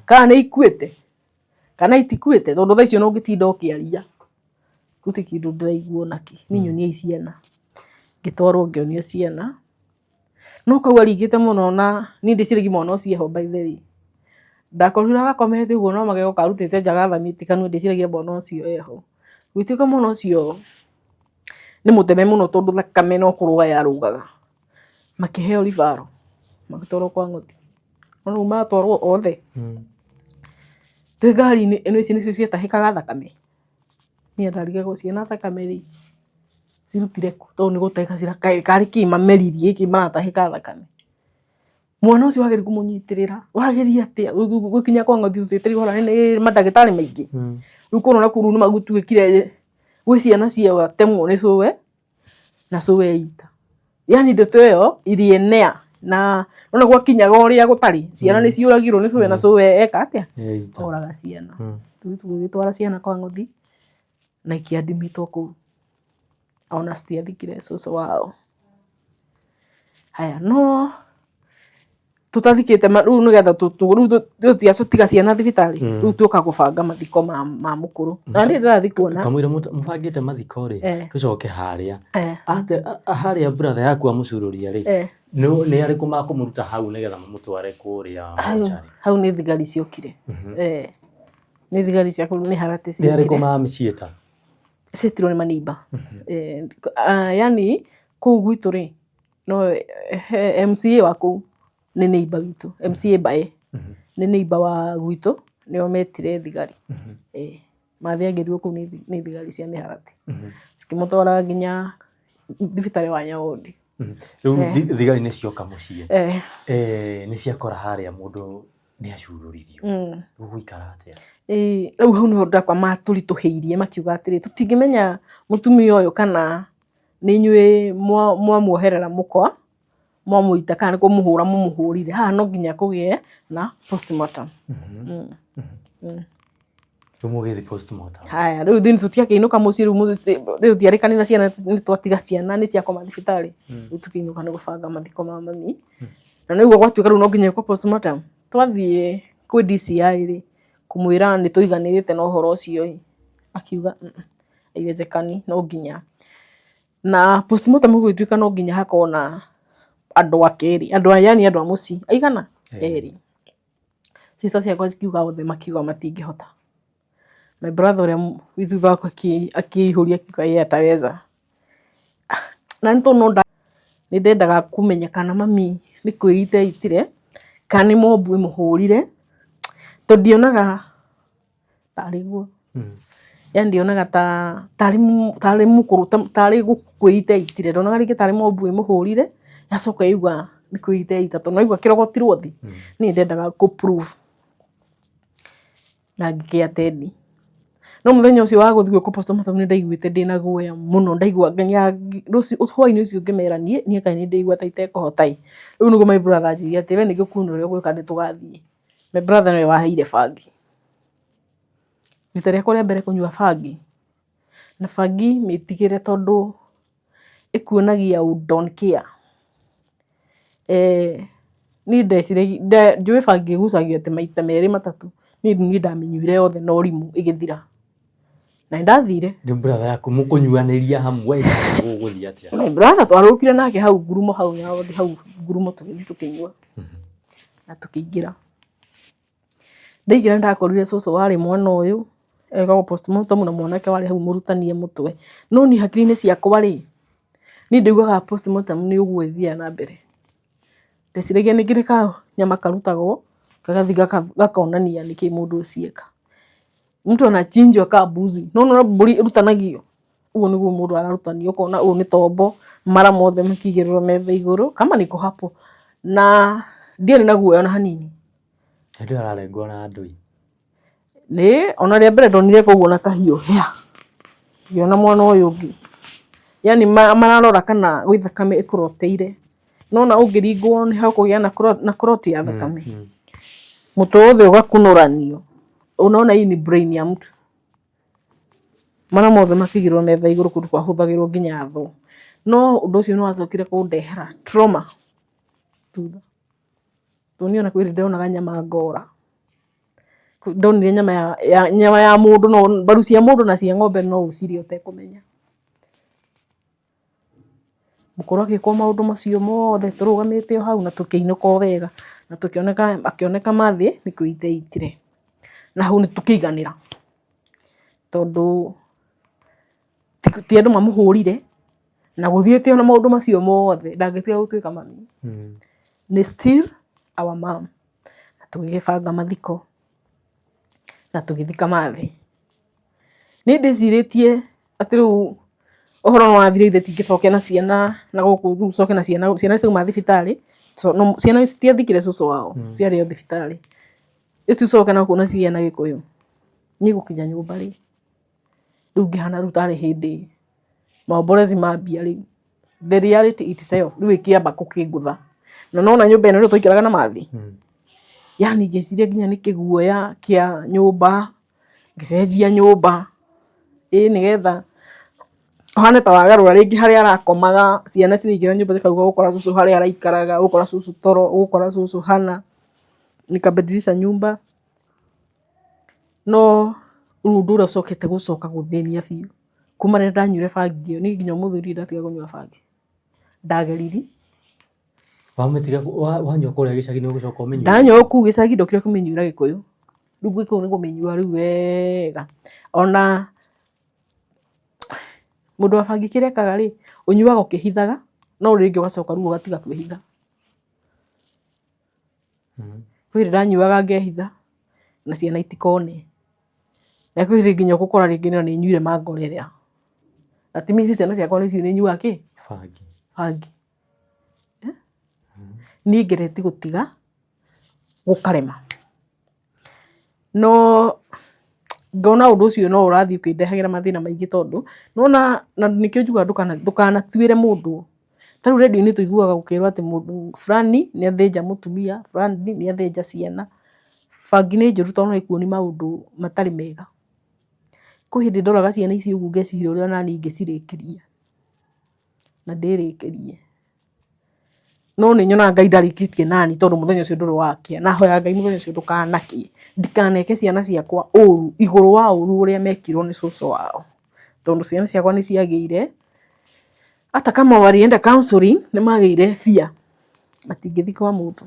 kana nĩ ikuĩte kana itikuĩte tondũ thaa icio ona ũngĩtinda ũkĩaria gũtirĩ kĩndũ ndĩraigua ona kĩ, niĩ nyoniai ciana. Ngĩtwarwo ngĩonio ciana, no kau aringĩte mũno na niĩ ndĩciragia mwana ũcio eho by the way. Ndakorire gakomete ũguo no magego karutĩte nja gathamĩtie kanua ndĩciragia mwana ũcio eho. Gũgĩtuĩka mwana ũcio nĩ mũteme mũno tondũ thakame no kũrũga yarũgaga. Makĩheo referral magĩtwarwo kwa Ng'othi. No rĩu matwarwo othe twĩ ngari-inĩ ĩno ici nĩcio ciatahĩkaga thakame. Niĩ ndarigagwo ciĩna thakame rĩ, cirutire kũ tondũ nĩ gũtahĩka karĩ kĩ mameririe gĩkĩ maratahĩka thakame. Mwana ũcio wageria kũmũnyitĩrĩra, wageria atĩa gũkinya kwa Ng'othi tũtĩtĩrwo nĩ mandagĩtarĩ maingĩ. Rĩu kũu na kũu nĩ gũtuĩkire gwĩ ciana ciatemwo nĩ cũwe na cũwe eita. Yani ndeto ĩyo ilienea na nĩwona gwakinyaga ũrĩa gũtarĩ, ciana nĩ ciũragirwo nĩ cũwe na cũwe eka atĩa? Oraga ciana. Rĩu tũgĩgĩtwara ciana kwa Ng'othi na ikĩadimitwo kũu. Ona citiathikire cũcũ wao. Haya no tũtathikĩte rĩu nĩgetha rĩu tũtiacotiga ciana thibitarĩ, rĩu tuoka gũbanga mathiko ma mũkũrũ. Na niĩ ndĩrathiĩ kuona. Kamũira mũbangĩte mathiko rĩ, tũcoke harĩa. Harĩa brother yaku amũcururia rĩ, nĩ arĩkũ makũmũruta hau nĩgetha mamũtware kũrĩa mortuary? Hau nĩ thigari ciokire. Nĩ thigari cia kũu nĩ haratĩ ciokire. Nĩ arĩkũ mamĩciĩta? Ciĩtirwo nĩ maneighbour. Yani kũu gwitũ rĩ, no MCA wa kũu nĩ neighbour witũ, MCA Mbae nĩ neighbour wa gwitũ, nĩo metire thigari. Mathiangĩrirwo kũu nĩ thigari cia mĩharatĩ. Cikĩmũtwara nginya thibitarĩ wa Nyaũndi. Rĩu thigari nĩ cioka mũciĩ, nĩ ciakora harĩa mũndũ nĩ acurũririo. Gũgũikara atĩa? Rĩu hau nĩho ndakwa matũritũhĩirie makiuga atĩrĩ, tũtingĩmenya mũtumia ũyũ kana nĩ inyuĩ mwamuoherera mũkwa, mwamũita kana nĩ kũmũhũra mũmũhũrire. Haha no nginya kũgĩe na postmortem. Rĩu mũgĩthiĩ postmortem. Haya, rĩu ithuĩ tũtiakĩinũka mũciĩ rĩu tũtiarĩkanĩra ciana nĩ twatiga ciana nĩ ciakoma thibitarĩ. Rĩu tũkĩinũka nĩ gũbanga mathiko ma mami. Na nĩguo gwatuĩka rĩu no nginya ĩkwo postmortem. Twathiĩ kwĩ DCI rĩ, kũmwĩra nĩ tũiganĩrĩte na ũhoro ũcio ĩ, akiuga haiwezekani no nginya. Na postmortem gũgĩtuĩka no nginya hakorwo na andũ a kerĩ, andũ a yani andũ a mũciĩ aigana? Erĩ. Sister ciakwa cikiuga othe makiuga matingĩhota. My brother ũrĩa wĩ thutha wakwa akĩihũria akiuga yeye ataweza. Na nĩ tondũ no nĩ ndendaga kũmenya kana mami nĩ kwĩita eitire kana nĩ mob ĩmũhũrire, tondũ ndionaga tarĩ guo. Yani ndionaga ta tarĩ tarĩ mũkũrũ tarĩ kwĩita eitire, ndonaga rĩngĩ tarĩ mob ĩmũhũrire yacoka yaigua nĩ kwĩita yeita, tondũ nĩwaigua kĩrogotirwo thĩ. Niĩ ndendaga kũ prove na ngĩkĩ attend. No mũthenya ũcio wa gũthiĩ gwĩkwo postmortem nĩ ndaiguĩte ndĩna guoya mũno, ndaigua nginya rũciũ hwainĩ ũcio ngĩmera niĩ niĩ kaĩ nĩ ndĩraigua ta itekũhota ĩ. Rĩu nĩguo my brother anjĩrire atĩ we nĩngũkuonia ũrĩa ũgwĩka nĩ tũgathiĩ. My brother nĩwe waheire bangi. Rita rĩakwa rĩa mbere kũnyua bangi, na bangi mĩtigĩre tondũ ĩkuonagia you don't care. Niĩ ndeciragia, njũĩ bangi ĩgucagio atĩ maita merĩ matatũ, niĩ ndamĩnyuire yothe na ũrimũ ĩgĩthira. Na nĩ ndathire. Rĩu brother yaku mũkũnyuanĩria hamwe kana gũgũthiĩ atĩa? My brother twarũkire nake hau ngurumo hau hau ngurumo tũgĩthiĩ tũkĩnyua na tũkĩingĩra. Ndaingĩra nĩndakorire cũcũ warĩ mwena ũyũ, ekagwo postmortem na mwanake warĩ hau mũrutanie mũtwe. No niĩ hakiri-inĩ ciakwa rĩ, niĩ ndaugaga postmortem nĩ ũguo ĩthiaga na mbere. Ndeciragia ningĩ nĩ kanyama karutagwo, gagathiĩ gakonania nĩkĩ mũndũ ũcio eka. Mtu anachinjwa ka mbuzi. Nĩwona ũrĩa mbũri ĩrutanagio? Ũguo nĩguo mũndũ ararutanio, ũkona ũyũ nĩ tombo, mara mothe makĩigĩrĩrwo metha igũrũ, kama niko hapo. Na ndiarĩ na guoya ona hanini. Hĩndĩ ĩyo ararengwo na ndũi. Nĩ ona rĩa mbere ndonire koguo na kahiũ hĩa, ngĩona mwana ũyũ ũngĩ. Yani mararora kana gwĩ thakame ĩkũroteire. Nĩwona ũngĩringwo nĩ hakũgĩa na clot ya thakame. Mũtwe wothe ũgakunũranio. Unaona hii ni brain ya mtu. Mara mothe makĩigĩrĩrwo metha igũrũ kũndũ kwahũthagĩrwo nginya thoo. No ũndũ ũcio nĩ wacokire kũndehera trauma thutha. Tondũ niĩ ona kwĩ hĩndĩ ndonaga nyama ngora. Ndonire nyama ya, ya, nyama ya mũndũ no mbaru cia mũndũ na cia ng'ombe no ũcirĩe ũtekũmenya. Mũkũrũ agĩkwo maũndũ macio mothe tũrũgamĩte o hau na tũkĩinũka o wega na tũkĩoneka akĩoneka mathiĩ nĩ kwĩita eitire. Na hau nĩ tũkĩiganĩra tondũ ti andũ mamũhũrire na gũthiĩte ona maũndũ macio mothe ndangĩtiga gũtuĩka mami. Nĩ still our mom. Na tũgĩgĩbanga mathiko na tũgĩthika Mathĩ. Niĩ ndĩcirĩtie atĩ rĩu ũhoro nĩ wathira ithe tingĩcokia na ciana na gũkũ rĩu coke na ciana, ciana citauma thibitarĩ, ciana citiathikire cũcũ wao, ciarĩ o thibitarĩ. Rĩu ticoke na gũkũ na ciana Gĩkũyũ, niĩ gũkinya nyũmba rĩ, rĩu ngĩhana rĩu tarĩ hĩndĩ maomborezi mambia rĩu. The reality itself rĩu ĩkĩamba gũkĩngũtha. Na nĩwona nyũmba ĩno nĩyo twaikaraga na Mathĩ, yani ngĩciria nginya nĩ kĩguoya kĩa nyũmba, ngĩcenjia nyũmba, ĩ nĩgetha ũhane ta wagarũra rĩngĩ harĩa arakomaga, ciana ciraingĩra nyũmba cikauga ũgũkora cũcũ harĩa araikaraga, ũgũkora cũcũ toro, ũgũkora cũcũ hana, nikabadilisha nyumba. No rĩu ũndũ ũrĩa ũcokete gũcoka gũthĩnia biũ, kuma rĩrĩa ndanyuire bangi ĩyo, niĩ nginya ũmũthĩ ndirĩ ndatiga kũnyua bangi. Ndageririe. Wamĩtiga wanyua kũrĩa gĩcagi nĩ ũgũcoka ũmĩnyue? Ndanyua kũu gĩcagi ndokire kũmĩnyuĩra Gĩkũyũ. Rĩu Gĩkũyũ nĩ kũmĩnyua rĩu wega. Ona mũndũ wa bangi kĩrĩa ekaga rĩ, ũnyuaga ũkĩhithaga, no rĩngĩ ũgacoka rĩu ũgatiga kwĩhitha. Kwĩ hĩndĩ ndanyuaga ngehitha na ciana itikone. Na kwĩ hĩndĩ nginya ũgũkora rĩngĩ nĩ nyuire mangorera. That means ciana ciakwa nĩciũĩ nĩ nyuaga kĩ? Bangi. Bangi. Niĩ ngeretie gũtiga gũkarema. No ngona ũndũ ũcio no ũrathiĩ ũkĩndehagĩra mathĩna maingĩ tondũ nĩwona na nĩkĩo njugaga ndũkanatuĩre mũndũ. Ta rĩu redio-inĩ tũiguaga gũkĩrwo atĩ mũndũ fulani nĩ athĩnja mũtumia, fulani nĩ athĩnja ciana. Bangi nĩ njũru tondũ no ĩkuonie maũndũ matarĩ mega. Kwĩ hĩndĩ ndoraga ciana ici ũguo ngeciria ũrĩa onaniĩ ingĩcirĩkĩria na ndĩrĩkĩrie. No nĩ nyonaga Ngai ndarĩkĩtie nani tondũ mũthenya ũcio ndũrĩ wakĩa. Na hoyaga Ngai mũthenya ũcio ndũkanakĩe. Ndikaneke ciana ciakwa ũru igũrũ wa ũru ũrĩa mekirwo nĩ cũcũ wao. Tondũ ciana ciakwa nĩ ciagĩire, hata kama walienda counselling nĩ magĩire fear matingĩthiĩ kwa mũndũ.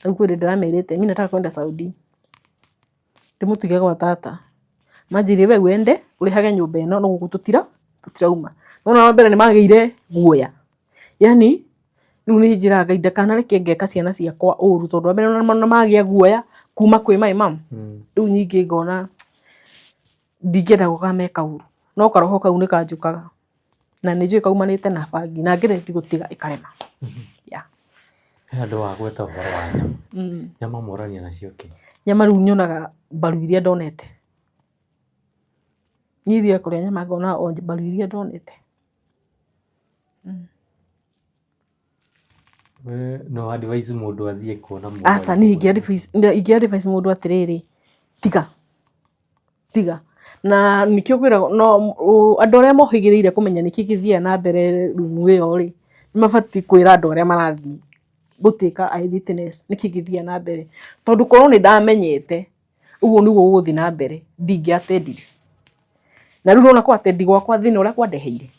Rĩu kwĩ hĩndĩ ndĩramerĩte mi nataka kwenda Saudi. Ndĩmũtige gwa tata. Manjĩrire we wende ũrĩhage nyũmba ĩno no gũkũ tũtirauma. Nona wa mbere nĩ magĩire guoya, yani rĩu nĩ njĩraga Ngai ndakanareke ngeka ciana ciakwa ũru, tondũ wa mbere nĩ magĩa guoya kuma kwĩ my mom. Rĩu ningĩ ngona ndingĩenda gũkameka ũru, no karoho kau nĩ kanjũkaga na nĩ njũĩ kaumanĩte na bangi na ngeretie gũtiga ĩkarema. Yeah. He andũ wagweta ũhoro wa nyama. Nyama morania nacio kĩ? Nyama rĩu nyonaga mbaru iria ndonete. Niĩ thiaga kũrĩa nyama ngona o mbaru iria ndonete. We no advise mũndũ athiĩ kuona mũndũ Aca niĩ ingĩ advise mũndũ atĩrĩrĩ, tiga tiga. Na nĩkĩo ngwĩraga no andũ arĩa mohĩgĩrĩire kũmenya nĩkĩ gĩthiaga na mbere rumu ĩyo rĩ, nĩ mabatiĩ kwĩra andũ arĩa marathiĩ gũtuĩka eye witness nĩkĩ gĩthiaga na mbere. Tondũ korwo nĩ ndamenyete ũguo nĩguo gũgũthiĩ na mbere ndingĩ attendire. Na rĩu ũrona kũ attend gwakwa thĩna ũrĩa kwandeheire,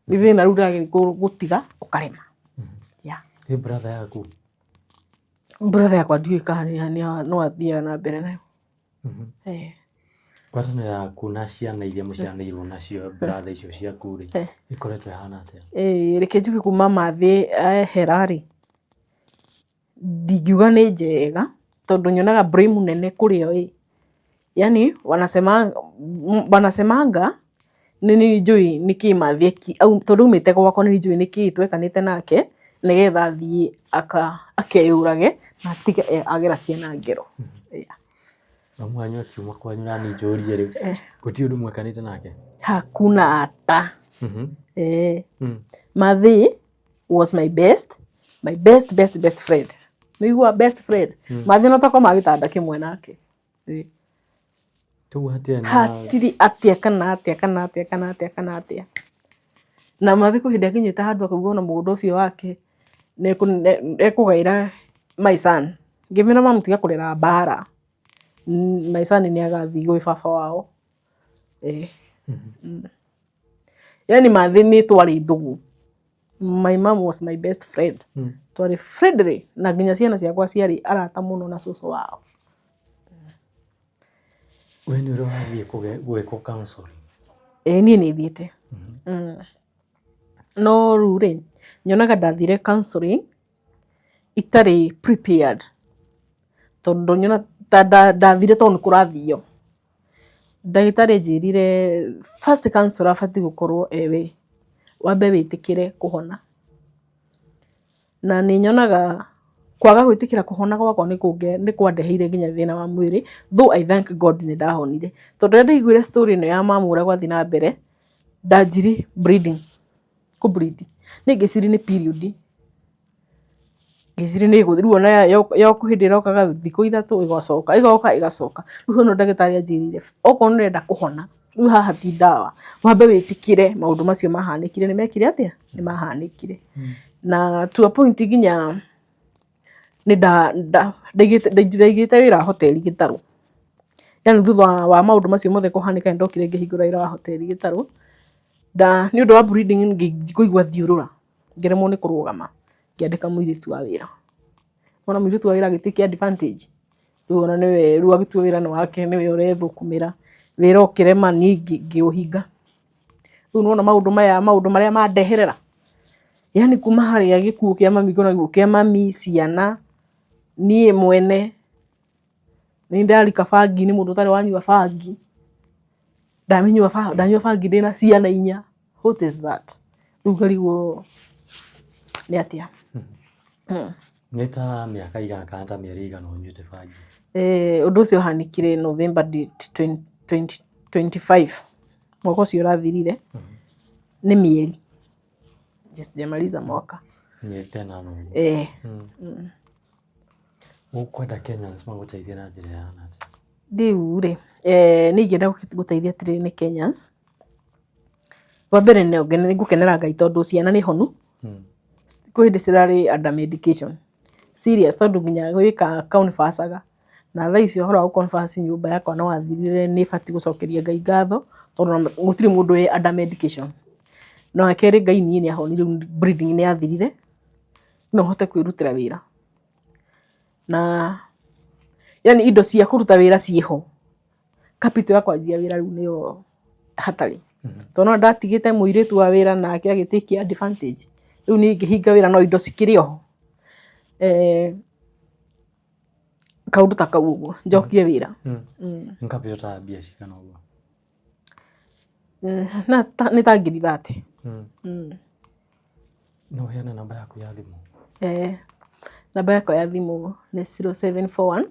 nĩ thĩna rĩu ndĩrageria gũtiga ũkarema. Yeah. Ĩ brother yaku? Brother yakwa ndiũĩ kana no athiaga na mbere nayo. Eh. Ngwatanĩro yaku na ciana iria mũciaranĩirwo nacio brother icio ciaku rĩ, ĩkoretwo ĩhana atĩa? Ĩĩ reke njuge kuma mathĩ ehera rĩ, ndingiuga nĩ njega tondũ nyonaga blame nene kũrĩ o ĩ. Yani wanasemanga nĩ niĩ njũĩ nĩkĩ Mathĩ tondũ aumĩte gwakwa nĩ niĩ njũĩ nĩkĩ twekanĩte nake nĩgetha athiĩ akeyũrage na atige agera ciana ngero. Yeah. Mamu wanyu akiuma kwanyu na niĩ njũrie rĩu, gũtirĩ ũndũ mwekanĩte nake? Hakuna hata. Eh. Mathĩ was my best best best friend. Nĩigua best friend. Mathĩ no takoma gĩtanda kĩmwe nake. Toguo hatirĩ na Hatirĩ atĩa kana atĩa kana atĩa kana atĩa kana atĩa. Na Mathĩ kwĩ hĩndĩ akinyĩte handũ akauga ona mũgũnda ũcio wake nĩekũgaĩra my son. Ngĩmwĩra mamu tiga kũrera mbara. My son nĩ agathiĩ gwĩ baba wao. Eh. Yani Mathĩ nĩ twarĩ ndũgũ. My mom was my best friend. Twarĩ friendly na nginya ciana ciakwa ciarĩ arata mũno na cũcũ wao. We nĩ ũrĩ wathiĩ gwĩkwo counseling? Ĩĩ niĩ nĩ thiĩte. No rĩu rĩ, nyonaga ndathire counseling itarĩ prepared, tondũ nyona ta ndathire tondũ nĩ kũrathio. Ndagĩtarĩ anjĩrire first counselor abatiĩ gũkorwo ewe, wambe wĩtĩkĩre kũhona. Na nĩ nyonaga kwaga gwĩtĩkĩra kũhona gwakwa nĩ kwandeheire nginya thĩna wa mwĩrĩ, though I thank God nĩ ndahonire. Tondũ rĩrĩa ndaiguire story ĩno ya mamu ũrĩa gwathiĩ na mbere, ndanjirie bleeding, kũ bleed. Niĩ ngĩciria nĩ period, ngĩciria nĩ ĩgũthiĩ, rĩu ona yoka hĩndĩ ĩrokaga thikũ 3 ĩgacoka, ĩgoka ĩgacoka. Rĩu hau nĩho ndagĩtarĩ anjĩrire okorwo nĩ ũrenda kũhona, rĩu haha ti ndawa, wambe wĩtĩkĩre maũndũ macio mahanĩkire nĩ mekire atĩa? Nĩ mahanĩkire. Na to a point nginya nĩ ndaigĩte wĩra hoteri gĩtarũ. Yani thutha wa maũndũ macio mothe kũhanĩka nĩ ndokire ngĩhingũra wĩra wa hoteri gĩtarũ. Nĩ ũndũ wa bleeding kũigua thiũrũra, ngĩremwo nĩ kũrũgama, ngĩandĩka mũirĩtu wa wĩra. Wona mũirĩtu wa wĩra agĩ take advantage, rĩu ona nĩwe rĩu agĩtua wĩra nĩ wake nĩwe ũrethũkũmĩra, wĩra ũkĩrema niĩ ngĩũhinga. Rĩu nĩwona maũndũ maya maũndũ marĩa mandeherera, yani kuma harĩa gĩkuũ kĩa mami ngona gĩkuũ kĩa mami, ciana, niĩ mwene, nĩ ndarika bangi-inĩ mũndũ ũtarĩ wanyua bangi, ndamĩnyua ndanyua bangi ndĩna ciana 4, what is that? Rĩu ngarigwo nĩ atĩa. Nĩ ta mĩaka igana kana ta mĩeri igana ũnyuĩte bangi? Ũndũ ũcio ũhanĩkire November 2025, mwaka ũcio ũrathirire, nĩ mĩeri, sijamaliza mwaka. Mĩeri ta ĩnana ũguo? Ĩĩ. Ũkwenda Kenyans magũteithie na njĩra ĩhana atĩa? Rĩu rĩ, niĩ ingĩenda gũteithia atĩrĩrĩ nĩ Kenyans, wa mbere nĩ ngũkenera Ngai tondũ ciana nĩ honu, kwĩ hĩndĩ cirarĩ under medication, serious tondũ nginya gwĩka converse na thaa ici ũhoro wa gũ converse nyũmba yakwa nĩ wathirire nĩ batiĩ gũcokeria Ngai ngatho tondũ gũtirĩ mũndũ wĩ under medication. Na wa kerĩ Ngai niĩ nĩ ahonirie rĩu bleeding nĩ yathirire, no hote kwĩrutĩra wĩra. Na yani indo cia kũruta wĩra ciĩho, capital ya kwanjia wĩra rĩu nĩyo hatarĩ. Tondũ no ndatigĩte mũirĩtu wa wĩra nake agĩ take advantage. Rĩu niĩ ngĩhinga wĩra no indo cikĩrĩ oho. Kaũndũ ta kau ũguo njokie wĩra. Nĩ capital ta mbia cigana ũguo? Nĩ ta ngiri 30. No ũheane namba yaku ya thimũ? Namba yakwa ya thimũ nĩ 0741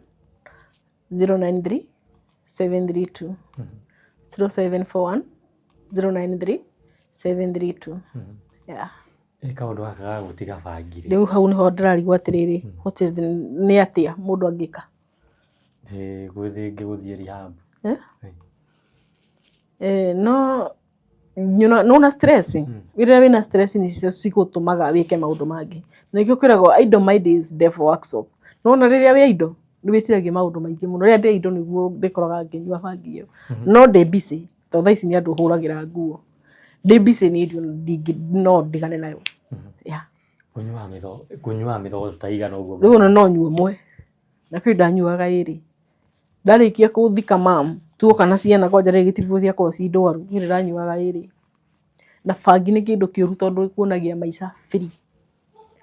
093 732. 0741 093 732. Yeah. Ĩ kaũndũ gaka ga gũtiga bangi rĩ? Rĩu hau nĩho ndĩrarigwo atĩrĩrĩ, what is the, nĩ atĩa mũndũ angĩka? Ĩ rĩngĩ gũthiĩ rehab. No nĩwona stress, rĩrĩa wĩna stress nĩcio cigũtũmaga wĩke maũndũ mangĩ. Na nĩkĩo kwĩragwo idle mind is devil workshop. Nĩwona rĩrĩa wĩ idle nĩ wĩciragia maũndũ maingĩ mũno. Rĩrĩa ndĩ idle nĩguo ndĩkoraga ngĩnyua bangi ĩyo. No ndĩ busy, tondũ thaa ici nĩ andũ hũragĩra nguo. Ndĩ busy niĩ no ndigane nayo. Yeah. Kũnyuaga mĩthogo ta ĩigana ũguo? Rĩu ona no nyue ũmwe, na kwĩ ndanyuaga ĩrĩ. Ndarĩkia gũthika mam, tuoka na ciana kwanja rĩrĩ gĩtiribũ ciakoragwo ci ndwaru, niĩ ndĩranyuaga ĩrĩ. Na bangi nĩ kĩndũ kĩũru tondũ ĩkuonagia maica free.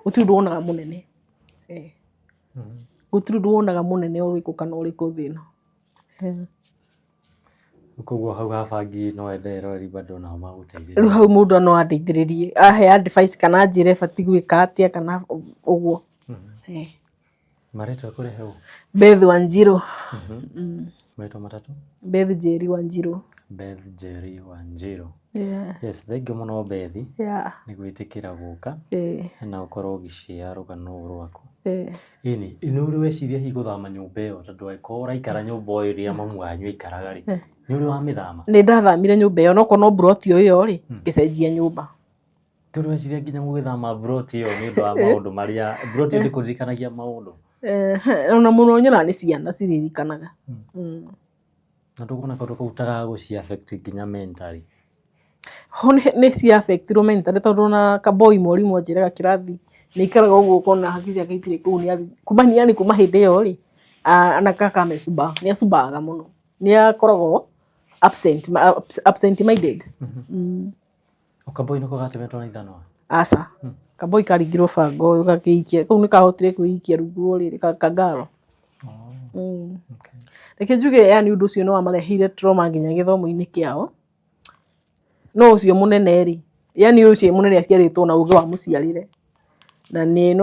Gũtirĩ ũndũ wonaga mũnene. Gũtirĩ ũndũ wonaga mũnene ũrĩkũ kana ũrĩkũ thĩ ĩno. Koguo hau ha bangi no wende eroreri bado nao magũteithĩrĩrie. Rĩu hau mũndũ no andeithĩrĩrie, ahe advice kana anjĩre batiĩ gwĩka atĩa kana ũguo. Marĩtwa ekũrehe ũ? Beth Wanjiru. Marĩtwa matatũ? Beth Njeri Wanjiru. Beth Njeri Wanjiru. Yeah. Yes, thengiũ mũno Beth nĩ gwĩtĩkĩra gũka na ũkorwo ũgĩshare rũgano rũrũ rwaku. Ĩni, nĩ ũrĩ weciria hihi gũthama nyũmba ĩyo tondũ angĩkorwo ũraikara nyũmba o ĩrĩa mamu wanyu aikaraga rĩ, nĩ ũrĩ wamĩthama? Nĩ ndathamire nyũmba ĩyo, no korwo no mburoti o ĩyo rĩ, ngĩcenjia nyũmba. Ndũrĩ weciria nginya gũgĩthama mburoti ĩyo nĩ ũndũ wa maũndũ marĩa, mburoti ĩyo ndĩkũririkanagia maũndũ? Ona mũno nyonaga nĩ ciana ciririkanaga. Na ndũkuona kaũndũ kau ta gagũci affect nginya mentally? Ho nĩ cia affect irwo mentally tondũ ona kaboi mwarimũ anjĩraga kĩrathi nĩ aikaraga ũguo ũkona hakiri ciake itirĩ kũu, kuma yani kuma hĩndĩ ĩyo rĩ, anakaa amecuba, nĩ acumbaga mũno. Nĩ akoragwo absent, absent minded. Kaboi nĩko gatemetwo na ithanwa? Aca. Kaboi karingirwo banga ũyũ gakĩikia, kau nĩ kahotire kwĩikia rungu rwa ũrĩrĩ kangaro. Reke njuge yani ũndũ ũcio nĩ wamareheire trauma nginya gĩthomo-inĩ kĩao. No ũcio mũnene rĩ, yani ũcio mũnene aciarĩtwo na ũgĩ wa mũciarĩre. Na nĩ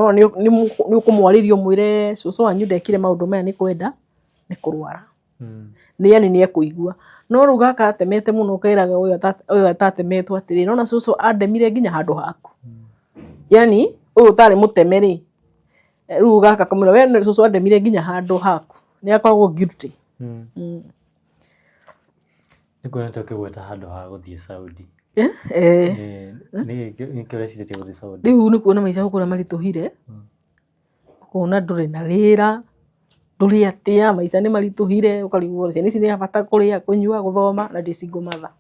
ũkũmwarĩria ũmwĩre cũcũ wanyu ndekire maũndũ maya nĩ kwenda, nĩ kũrwara. Nĩ yani nĩ ekũigua. No rĩu gaka atemete mũno keraga ũyũ atatemetwo atĩrĩrĩ, nĩwona cũcũ andemire nginya handũ haku. Yani ũyũ ũtarĩ mũteme rĩ, rĩu gaka kamwĩra we cũcũ andemire nginya handũ haku. Nĩ akoragwo guilty. Nĩ nguonete ũkĩgweta handũ ha gũthiĩ Saudi. Nĩkĩ ũrecirĩtie gũthiĩ Saudi? Rĩu nĩ kuona maica gũkũ ũrĩa maritũhire, ũkona ndũrĩ na wĩra, ndũrĩ atĩa, maica nĩ maritũhire, ũkarigwo ciana ici nĩ bata kũrĩa, kũnyua, gũthoma na ndĩ single mother.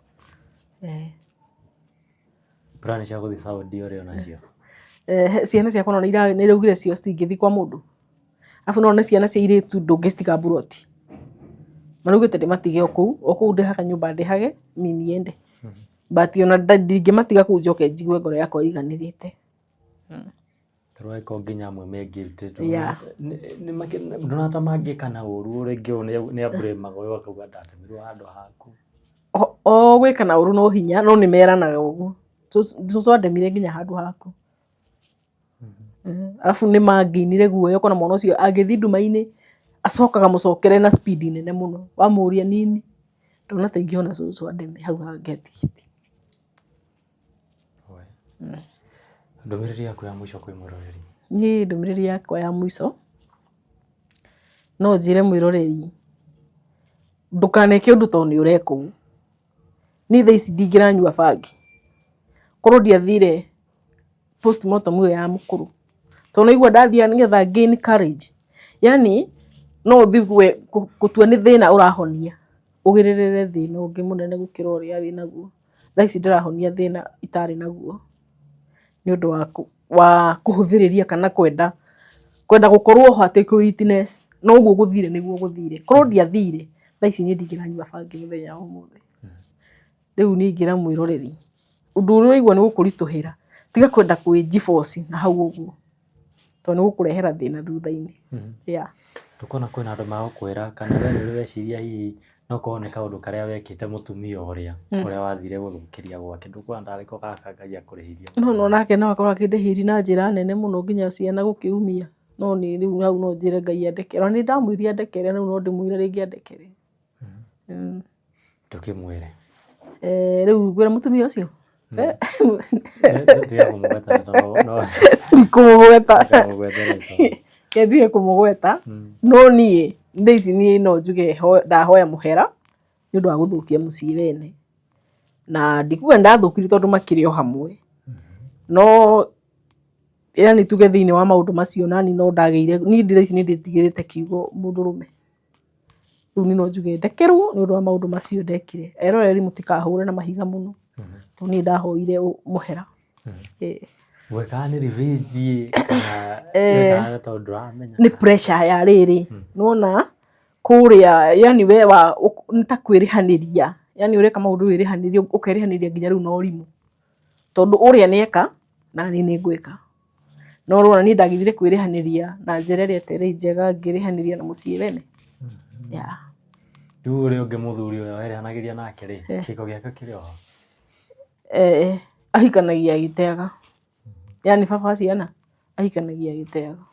Plan cia gũthiĩ Saudi ũrĩ o nacio? Ciana ciakwa nĩ iraugire cio citingĩthiĩ kwa mũndũ. Arabu no nĩ ciana cia airĩtu ndũngĩcitiga mburoti. Maraugĩte ndĩmatige o kũu, o kũu ndĩhaga nyũmba ndĩhage, niĩ niende. But ona ndingĩmatiga kũu njoke njigue ngoro yakwa ĩiganĩrĩte. Tondũ angĩkorwo nginya amwe me guilty ndũrona ta mangĩka na ũru rĩngĩ ũyũ nĩ a blame aga ũyũ akauga ndatemirwo handũ haku. O gwĩka na ũru no hinya, no nĩ meranaga ũguo. Cũcũ andemire nginya handũ haku. Arabu nĩ mangĩinire guoya ũkona mwana ũcio angĩthiĩ nduma-inĩ acokaga mũcokere na speed nene mũno. Wamũria nini, ndona ta ingĩona cũcũ andeme hau hangĩ tigiti. Ndũmĩrĩri yaku ya mũico kwĩ mwĩroreri? Niĩ ndũmĩrĩri yakwa ya mũico no njĩre mwĩroreri ndũkaneke ũndũ tondũ nĩ ũreka ũguo. Niĩ thaa ici ndingĩranyua bangi korwo ndiathire postmortem ĩyo ya mũkũrũ. Tondũ naigua ndathiĩ nĩgetha gain courage. Yani no ũthiĩ gũtua nĩ thĩna ũrahonia ũgĩrĩrĩre thĩna ũngĩ mũnene gũkĩra ũrĩa wĩnaguo. Thaa ici ndĩrahonia thĩna itarĩ naguo nĩ ũndũ wa kũhũthĩrĩria kana kwenda kwenda gũkorwo ho atĩ kũ witness no ũguo gũthire nĩguo gũthire. Korwo ndiathire thaa ici niĩ ndingĩranyua bangi mũthenya wa ũmũthĩ. Rĩu niĩ ingĩra mwĩroreri, ũndũ ũrĩa ũraigua nĩ gũkũritũhĩra, tiga kwenda kwĩ divorce na hau ũguo, tondũ nĩ gũkũrehera thĩna thutha-inĩ. Yeah. Ndũkona kwĩna andũ magũkwĩra kana we nĩ ũrĩ weciria hihi no korwo nĩ kaũndũ karĩa wekĩte mũtumia ũrĩa ũrĩa wathire gũthũkĩria gwake, ndũkuona tarĩ ko gaka Ngai akũrĩhĩirie? No nake no akorwo akĩndĩhĩria na njĩra nene mũno nginya ciana gũkĩumia. No niĩ rĩu hau no njĩre Ngai andekere. Ona nĩ ndamwĩrire andekere, rĩu no ndĩmwĩre rĩngĩ andekere. Ndũkĩmwĩre. Rĩu ngwĩra mũtumia ũcio? Tiga kũmũgweta no Ndikũmũgweta. Ndũkamũgwete rĩtwa. Ke ndige kũmũgweta. No niĩ thaa ici niĩ no njuge ndahoya mũhera nĩ ũndũ wa gũthũkia mũciĩ wene. Na ndikuga nĩ ndathũkirie tondũ makĩrĩ o hamwe. No yani tuge thĩinĩ wa maũndũ macio nani no ndagĩire, niĩ thaa ici nĩ ndĩtigĩrĩte kiugo mũndũrũme. Rĩu niĩ no njuge ndekerwo nĩ ũndũ wa maũndũ macio ndekire. Eroreri mũtikahũre na mahiga mũno, tondũ niĩ ndahoire mũhera. Gwekaga nĩ revenge kana wekaga tondũ ndũramenya? Nĩ pressure ya rĩrĩ, nĩwona kũrĩa yani we wa nĩ ta kwĩrĩhanĩria, yani ũreka maũndũ wĩrĩhanĩrie, ũkerĩhanĩria nginya rĩu na ũrimũ. Tondũ ũrĩa nĩeka na niĩ nĩngwĩka. No ũrona niĩ ndagĩthire kwĩrĩhanĩria na njĩra ĩrĩa ĩtarĩ njega, ngĩrĩhanĩria na mũciĩ wene. Yeah. Rĩu ũrĩa ũngĩ mũthuri ũrĩa werĩhanagĩria nake rĩ, kĩhiko gĩake kĩrĩ o ho? Ahikanagia agĩteaga. Yani baba wa ciana ahikanagia agĩteaga.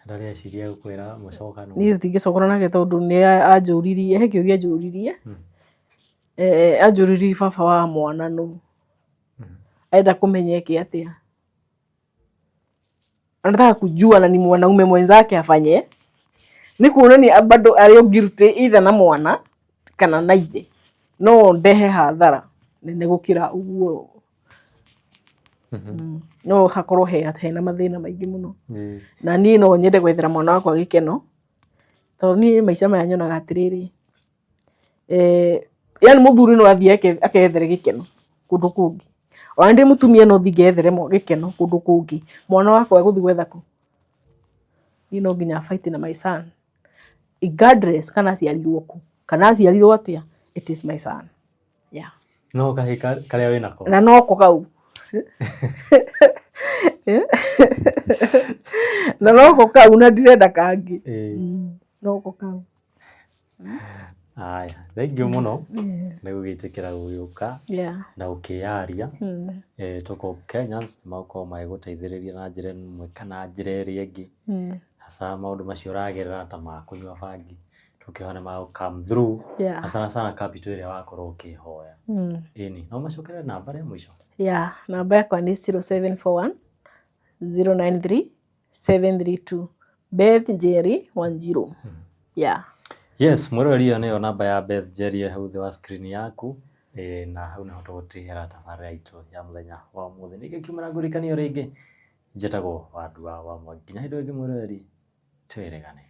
Ndarĩ eciria gũkwĩra mũcokano? Niĩ tũtingĩcokana nake tondũ nĩ anjũririe, he kĩũria anjũririe. Anjũririe baba wa mwana nũ. Arenda kũmenya eke atĩa. Anataka kujua na ni mwanaume mwenzake afanye. Nĩ kuonania bado arĩ o guilty either na mwana kana na ithe. No ndehe hathara nene gũkĩra ũguo. No hakorwo hena mathĩna maingĩ mũno. Na niĩ no nyende gwethera mwana wakwa gĩkeno, tondũ niĩ maica maya nyonaga atĩrĩrĩ, yani mũthuri no athiĩ akethere gĩkeno kũndũ kũngĩ. Ona ndĩ mũtumia no thiĩ ngethere gĩkeno kũndũ kũngĩ. Mwana wakwa egũthiĩ gwetha kũ? Niĩ no nginya fight na my son. Regardless kana aciarirwo kũ, kana aciarirwo atĩa, it is my son. Yeah. No kahĩĩ karĩa wĩnako? Na noko kau. Na noko kau na ndirenda kangĩ. Noko kau. Haya, thengiũ mũno nĩ gũgĩtĩkĩra gũgĩũka na gũkĩyaria. Tũko Kenyans nĩ magũkorwo magĩgũteithĩrĩria na njĩra ĩmwe kana njĩra ĩrĩa ĩngĩ. Hasa maũndũ macio ũragerera ta ma kũnyua bangi, tũkĩhoya nĩ magũ come through. Na sana sana capital ĩrĩa wakorwo ũkĩhoya. Ĩni, no macokere namba rĩa mũico? Yeah, namba yakwa nĩ 0741 093 732. Beth Njeri Wanjiru. Yeah. Yes, mwĩroreri, ĩyo nĩyo namba ya Beth Njeri hau thĩ wa screen yaku. Na hau nĩho tũgũtigĩra tabarĩra itũ ya mũthenya wa ũmũthĩ. Ningĩ kiumĩra ngũrikanio rĩngĩ, njĩtagwo Wandua wa Mwangi. Nginya hĩndĩ ĩyo ĩngĩ mwĩroreri, twĩrĩgane.